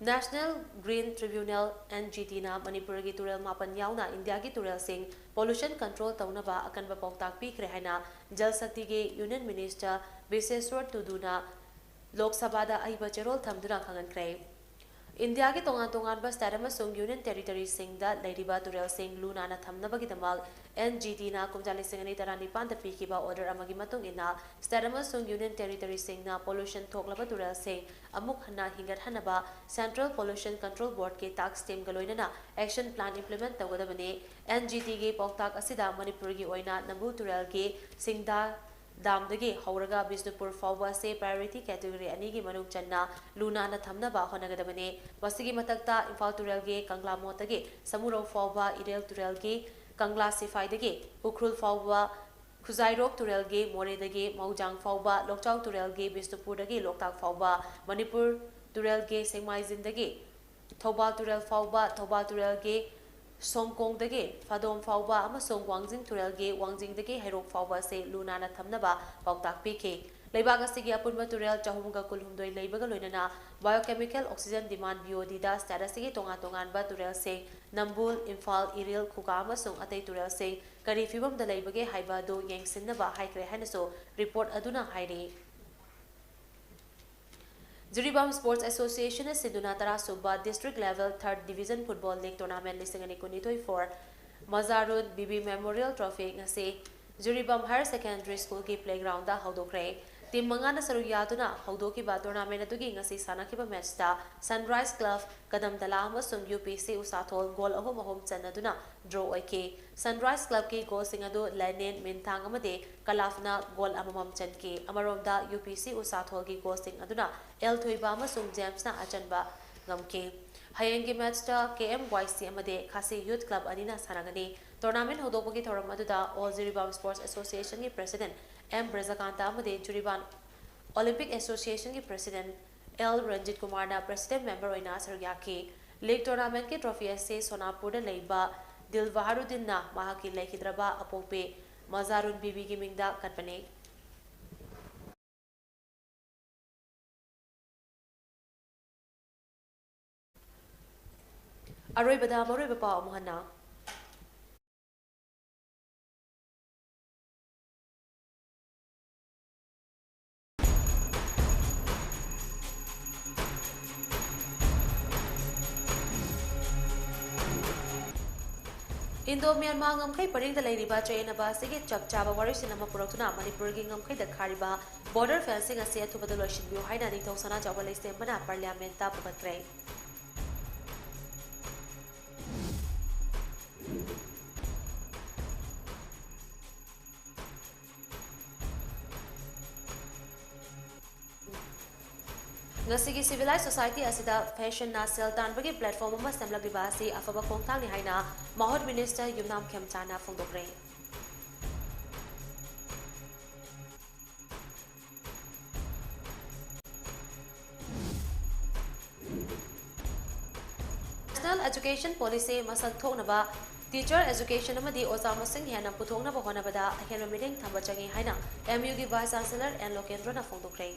National Green Tribunal, NGTꯅ ꯃꯅꯤꯄꯨꯔꯒꯤ ꯇꯨꯔꯦꯜ ꯃꯥꯄꯟ ꯌꯥꯎꯅ ꯏꯟꯗꯤꯌꯥꯒꯤ ꯇꯨꯔꯦꯜꯁꯤꯡ pollution control ꯇꯧꯅꯕ ꯑꯀꯟꯕ ꯄꯥꯎꯇꯥꯛ ꯄꯤꯈ꯭ꯔꯦ ꯍꯥꯏꯅ ꯖꯜ ꯁꯛꯇꯤꯒꯤ Union Minister ꯕꯤꯁꯦꯁ꯭ꯋꯔ ꯇꯨꯗꯨꯅ ꯂꯣꯛ ꯁꯚꯥꯗ ꯑꯏꯕ ꯆꯦꯔꯣꯜ ꯊꯝꯗꯨꯅ ꯈꯪꯍꯟꯈ꯭ꯔꯦ꯫ ꯏꯟꯗꯤꯌꯥꯒꯤ ꯇꯣꯉꯥꯟ ꯇꯣꯉꯥꯟꯕ state ꯑꯃꯁꯨꯡ Union Territoryꯁꯤꯡꯗ ꯂꯩꯔꯤꯕ ꯇꯨꯔꯦꯜꯁꯤꯡ ꯂꯨ ꯅꯥꯟꯅ ꯊꯝꯅꯕꯒꯤꯗꯃꯛ NGTꯅ ꯀꯨꯝꯖꯥ ꯂꯤꯁꯤꯡ ꯑꯅꯤ ꯇꯔꯥꯅꯤꯄꯥꯟꯗ ꯄꯤꯈꯤꯕ order ꯑꯃꯒꯤ ꯃꯇꯨꯡ ꯏꯟꯅ state ꯑꯃꯁꯨꯡ Union Territoryꯁꯤꯡꯅ pollution ꯊꯣꯛꯂꯕ ꯇꯨꯔꯦꯜꯁꯤꯡ ꯑꯃꯨꯛ ꯍꯟꯅ ꯍꯤꯡꯒꯠꯍꯟꯅꯕ Central Pollution Control Boardꯀꯤ task teamꯒ ꯂꯣꯏꯅꯅ action plan implement ꯇꯧꯒꯗꯕꯅꯤ꯫ NGTꯒꯤ ꯄꯥꯎꯇꯥꯛ ꯑꯁꯤꯗ ꯃꯅꯤꯄꯨꯔꯒꯤ ꯑꯣꯏꯅ ꯅꯝꯕꯨꯜ ꯇꯨꯔꯦꯜꯒꯤ ꯁꯤꯡꯗꯥ ꯗꯥꯝꯗꯒꯤ ꯍꯧꯔꯒ ꯕꯤꯁꯅꯨꯄꯨꯔ ꯐꯥꯎꯕ ꯑꯁꯤ priority category ꯑꯅꯤꯒꯤ ꯃꯅꯨꯡ ꯆꯟꯅ ꯂꯨ ꯅꯥꯟꯅ ꯊꯝꯅꯕ ꯍꯣꯠꯅꯒꯗꯕꯅꯤ꯫ ꯃꯁꯤꯒꯤ ꯃꯊꯛꯇ ꯏꯝꯐꯥꯜ ꯇꯨꯔꯦꯜꯒꯤ ꯀꯪꯂꯥ ꯃꯣꯠꯇꯒꯤ ꯁꯃꯨꯔꯧ ꯐꯥꯎꯕ, ꯏꯔꯦꯜ ꯇꯨꯔꯦꯜꯒꯤ ꯀꯪꯂꯥ ꯁꯤꯐꯥꯏꯗꯒꯤ ꯎꯈ꯭ꯔꯨꯜ ꯐꯥꯎꯕ, ꯈꯨꯖꯥꯏꯔꯣꯛ ꯇꯨꯔꯦꯜꯒꯤ ꯃꯣꯔꯦꯗꯒꯤ ꯃꯧꯖꯥꯡ ꯐꯥꯎꯕ, ꯂꯣꯛꯆꯥꯎ ꯇꯨꯔꯦꯜꯒꯤ ꯕꯤꯁꯅꯨꯄꯨꯔꯗꯒꯤ ꯂꯣꯛꯇꯥꯛ ꯐꯥꯎꯕ, ꯃꯅꯤꯄꯨꯔ ꯇꯨꯔꯦꯜꯒꯤ ꯁꯦꯡꯃꯥꯏꯖꯤꯟꯗꯒꯤ ꯊꯧꯕꯥꯜ ꯇꯨꯔꯦꯜ ꯐꯥꯎꯕ, ꯊꯧꯕꯥꯜ ꯇꯨꯔꯦꯜꯒꯤ ꯁꯣꯡꯀꯣꯡꯗꯒꯤ ꯐꯥꯗꯣꯝ ꯐꯥꯎꯕ ꯑꯃꯁꯨꯡ ꯋꯥꯡꯖꯤꯡ ꯇꯨꯔꯦꯜꯒꯤ ꯋꯥꯡꯖꯤꯡꯗꯒꯤ ꯍꯩꯔꯣꯛ ꯐꯥꯎꯕ ꯑꯁꯤ ꯂꯨ ꯅꯥꯟꯅ ꯊꯝꯅꯕ ꯄꯥꯎꯇꯥꯛ ꯄꯤꯈꯤ꯫ ꯂꯩꯕꯥꯛ ꯑꯁꯤꯒꯤ ꯑꯄꯨꯟꯕ ꯇꯨꯔꯦꯜ ꯆꯍꯨꯝꯒ ꯀꯨꯟꯍꯨꯝꯗꯣꯏ ꯂꯩꯕꯒ ꯂꯣꯏꯅꯅ Biochemical Oxygen Demand, BODꯗ state ꯑꯁꯤꯒꯤ ꯇꯣꯉꯥꯟ ꯇꯣꯉꯥꯟꯕ ꯇꯨꯔꯦꯜꯁꯤꯡ ꯅꯝꯕꯨꯜ, ꯏꯝꯐꯥꯜ, ꯏꯔꯤꯜ, ꯈꯨꯒꯥ ꯑꯃꯁꯨꯡ ꯑꯇꯩ ꯇꯨꯔꯦꯜꯁꯤꯡ ꯀꯔꯤ ꯐꯤꯕꯝꯗ ꯂꯩꯕꯒꯦ ꯍꯥꯏꯕ ꯑꯗꯨ ꯌꯦꯡꯁꯤꯟꯅꯕ ꯍꯥꯏꯈ꯭ꯔꯦ ꯍꯥꯏꯅꯁꯨ report ꯑꯗꯨꯅ ꯍꯥꯏꯔꯤ꯫ ꯖꯤꯔꯤꯕꯥꯝ Sports Associationꯅ ꯁꯤꯟꯗꯨꯅ ꯇꯔꯥꯁꯨꯕ District Level Third Division Football League Tournament ꯂꯤꯁꯤꯡ ꯑꯅꯤ ꯀꯨꯟꯅꯤꯊꯣꯏ for ꯃꯖꯥꯔꯨꯟ ꯕꯤꯕꯤ Memorial Trophy ꯉꯁꯤ ꯖꯤꯔꯤꯕꯥꯝ Higher Secondary Schoolꯒꯤ playgroundꯗ ꯍꯧꯗꯣꯛꯈ꯭ꯔꯦ꯫ ꯇꯤꯝ ꯃꯉꯥꯅ ꯁꯔꯨꯛ ꯌꯥꯗꯨꯅ ꯍꯧꯗꯣꯛꯈꯤꯕ ꯇꯣꯔꯅꯥꯃꯦꯟ ꯑꯗꯨꯒꯤ ꯉꯁꯤ ꯁꯥꯟꯅꯈꯤꯕ ꯃꯦꯠꯆꯇ ꯁꯟꯔꯥꯏꯖ ꯀ꯭ꯂꯕ ꯀꯗꯝꯇꯂꯥ ꯑꯃꯁꯨꯡ ꯌꯨ ꯄꯤ ꯁꯤ ꯎꯁꯥꯊꯣꯜ ꯒꯣꯜ ꯑꯍꯨꯝ ꯑꯍꯨꯝ ꯆꯟꯅꯗꯨꯅ ꯗ꯭ꯔꯣ ꯑꯣꯏꯈꯤ꯫ ꯁꯟꯔꯥꯏꯖ ꯀ꯭ꯂꯕꯀꯤ ꯒꯣꯜꯁꯤꯡ ꯑꯗꯨ ꯂꯦꯅꯤꯟ, ꯃꯤꯟꯊꯥꯡ ꯑꯃꯗꯤ ꯀꯂꯥꯐꯅ ꯒꯣꯜ ꯑꯃꯃꯝ ꯆꯟꯈꯤ꯫ ꯑꯃꯔꯣꯝꯗ ꯌꯨ ꯄꯤ ꯁꯤ ꯎꯁꯥꯊꯣꯜꯒꯤ ꯒꯣꯜꯁꯤꯡ ꯑꯗꯨꯅ ꯑꯦꯜ ꯊꯣꯏꯕ ꯑꯃꯁꯨꯡ ꯖꯦꯝꯁꯅ ꯑꯆꯟꯕ ꯉꯝꯈꯤ꯫ ꯍꯌꯦꯡꯒꯤ ꯃꯦꯠꯆꯇ ꯀꯦ ꯑꯦꯝ ꯋꯥꯏ ꯁꯤ ꯑꯃꯗꯤ ꯈꯥꯁꯤ ꯌꯨꯠ ꯀ꯭ꯂꯕ ꯑꯅꯤꯅ ꯁꯥꯟꯅꯒꯅꯤ꯫ ꯇꯣꯔꯅꯥꯃꯦꯟ ꯍꯧꯗꯣꯛꯄꯒꯤ ꯊꯧꯔꯝ ꯑꯗꯨꯗ ꯑꯣꯜ ꯖꯤꯔꯤꯕꯥꯝ ꯁ꯭ꯄꯣꯔꯠꯁ ꯑꯦꯁꯣꯁꯤꯌꯦꯁꯟꯒꯤ ꯄ꯭ꯔꯦꯁꯤꯗꯦꯟꯠ ꯑꯦꯝ ꯕ꯭ꯔꯖꯀꯥꯟꯇ ꯑꯃꯗꯤ ꯖꯤꯔꯤꯕꯥꯝ ꯑꯣꯂꯤꯝꯄꯤꯛ ꯑꯦꯁꯣꯁꯤꯌꯦꯁꯟꯒꯤ ꯄ꯭ꯔꯦꯁꯤꯗꯦꯟꯠ ꯑꯦꯜ ꯔꯟꯖꯤꯠ ꯀꯨꯃꯥꯔꯅ ꯄ꯭ꯔꯦꯁꯤꯗꯦꯟꯠ ꯃꯦꯝꯕꯔ ꯑꯣꯏꯅ ꯁꯔꯨꯛ ꯌꯥꯈꯤ꯫ ꯂꯤꯒ ꯇꯣꯔꯅꯥꯃꯦꯟꯠꯀꯤ ꯇ꯭ꯔꯣꯐꯤ ꯑꯁꯤ ꯁꯣꯅꯥꯄꯨꯔꯗ ꯂꯩꯕ ꯗꯤꯜ ꯕꯍꯥꯔꯨꯗꯤꯟꯅ ꯃꯍꯥꯛꯀꯤ ꯂꯩꯈꯤꯗ꯭ꯔꯕ ꯑꯄꯣꯛꯄꯤ ꯃꯖꯥꯔꯨꯟ ꯕꯤꯕꯤꯒꯤ ꯃꯤꯡꯗ ꯀꯠꯄꯅꯤ꯫ ꯑꯔꯣꯏꯕꯗ ꯃꯔꯨꯑꯣꯏꯕ ꯄꯥꯎ ꯑꯃꯨꯛ ꯍꯟꯅ꯫ ꯏꯟꯗꯣ ꯃ꯭ꯌꯥꯟꯃꯥꯔ ꯉꯝꯈꯩ ꯄꯔꯤꯡꯗ ꯂꯩꯔꯤꯕ ꯆꯌꯦꯠꯅꯕ ꯑꯁꯤꯒꯤ ꯆꯞ ꯆꯥꯕ ꯋꯥꯔꯣꯏꯁꯤꯟ ꯑꯃ ꯄꯨꯔꯛꯇꯨꯅ ꯃꯅꯤꯄꯨꯔꯒꯤ ꯉꯝꯈꯩꯗ ꯈꯥꯔꯤꯕ ꯕꯣꯔꯗꯔ ꯐꯦꯟꯁꯤꯡ ꯑꯁꯤ ꯑꯊꯨꯕꯗ ꯂꯣꯏꯁꯤꯟꯕꯤꯌꯨ ꯍꯥꯏꯅ ꯅꯤꯡꯊꯧ ꯁꯅꯥꯖꯥꯎꯕ ꯂꯩꯁꯦꯝꯕꯅ ꯄꯥꯔꯂꯤꯌꯥꯃꯦꯟꯠꯇ ꯄꯨꯈꯠꯈ꯭ꯔꯦ꯫ ꯉꯁꯤꯒꯤ civilized society ꯑꯁꯤꯗ fashionꯅ ꯁꯦꯜ ꯇꯥꯟꯕꯒꯤ platform ꯑꯃ ꯁꯦꯝꯂꯛꯂꯤꯕ ꯑꯁꯤ ꯑꯐꯕ ꯈꯣꯡꯊꯥꯡꯅꯤ ꯍꯥꯏꯅ ꯃꯍꯨꯠ ꯃꯤꯅꯤꯁꯇꯔ ꯌꯨꯝꯅꯥꯝ ꯈꯦꯝꯆꯥꯅ ꯐꯣꯡꯗꯣꯛꯈ꯭ꯔꯦ꯫ National Education Policy ꯃꯁꯛ ꯊꯣꯛꯅꯕ teacher education ꯑꯃꯗꯤ ꯑꯣꯖꯥ ꯃꯁꯤꯡ ꯍꯦꯟꯅ ꯄꯨꯊꯣꯛꯅꯕ ꯍꯣꯠꯅꯕꯗ ꯑꯍꯦꯟꯕ ꯃꯤꯠꯌꯦꯡ ꯊꯝꯕ ꯆꯪꯏ ꯍꯥꯏꯅ M U ꯒꯤ Vice Chancellor N ꯂꯣꯀꯦꯟꯗ꯭ꯔꯣꯅ ꯐꯣꯡꯗꯣꯛꯈ꯭ꯔꯦ꯫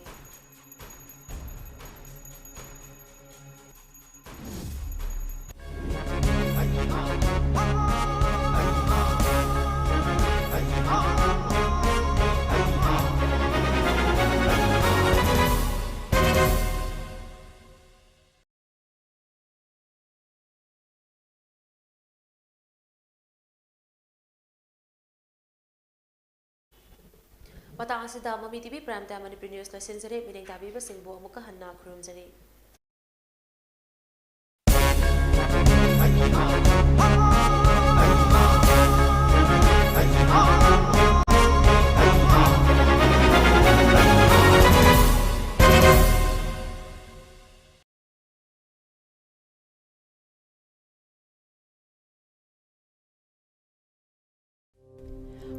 ꯃꯇꯥꯡ ꯑꯁꯤꯗ ꯃꯃꯤ TV Prime Time Manipuri news ꯂꯣꯏꯁꯤꯟꯖꯔꯦ꯫ ꯃꯤꯠꯌꯦꯡ ꯇꯥꯕꯤꯕꯁꯤꯡꯕꯨ ꯑꯃꯨꯛꯀ ꯍꯟꯅ ꯈꯨꯔꯨꯝꯖꯔꯤ꯫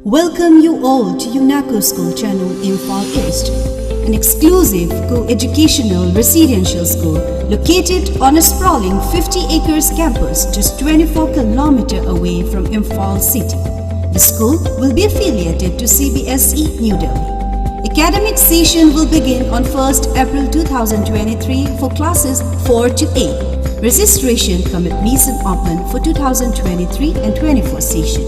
Welcome you all to UNACO School Channung, Imphal East, an exclusive co-educational residential school located on a sprawling fifty acres campus just twenty-four kilometer away from Imphal city. The school will be affiliated to C B S E New Delhi. Academic session will begin on first April two thousand twenty-three for classes four to eight. Registration cum admission open for two thousand twenty-three and twenty-four session.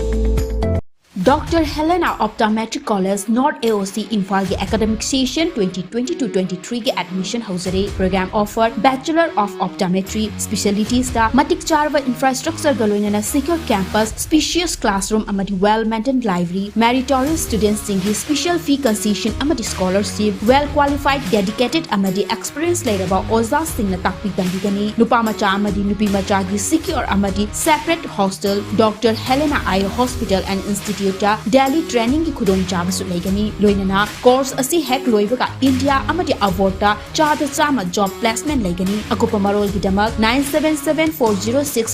Doctor Helena Optometric College, North A O C, Imphal ꯒꯤ academic session twenty twenty-two twenty-three ꯒꯤ admission ꯍꯧꯖꯔꯦ꯫ Program offer Bachelor of Optometry, specialties ꯇ ꯃꯇꯤꯛ ꯆꯥꯔꯕ infrastructure ꯒ ꯂꯣꯏꯅꯅ secure campus, spacious classroom ꯑꯃꯗꯤ well maintained library, meritorious students ꯁꯤꯡꯒꯤ special fee concession ꯑꯃꯗꯤ scholarship, well qualified, dedicated ꯑꯃꯗꯤ experience ꯂꯩꯔꯕ ꯑꯣꯖꯥꯁꯤꯡꯅ ꯇꯥꯛꯄꯤ ꯇꯝꯕꯤꯒꯅꯤ꯫ ꯅꯨꯄꯥ ꯃꯆꯥ ꯑꯃꯗꯤ ꯅꯨꯄꯤ ꯃꯆꯥꯒꯤ secure ꯑꯃꯗꯤ separate hostel, Doctor Helena Eye Hospital and Institute ꯇ Delhi training ꯒꯤ ꯈꯨꯗꯣꯡꯆꯥꯕꯁꯨ ꯂꯩꯒꯅꯤ꯫ ꯂꯣꯏꯅꯅ course ꯑꯁꯤ ꯍꯦꯛ ꯂꯣꯏꯕꯒ India ꯑꯃꯗꯤ abroad ꯇ ꯆꯥꯗ ꯆꯥꯝꯃ job placement ꯂꯩꯒꯅꯤ꯫ ꯑꯀꯨꯞꯄ ꯃꯔꯣꯜꯒꯤꯗꯃꯛ nine seven seven four zero six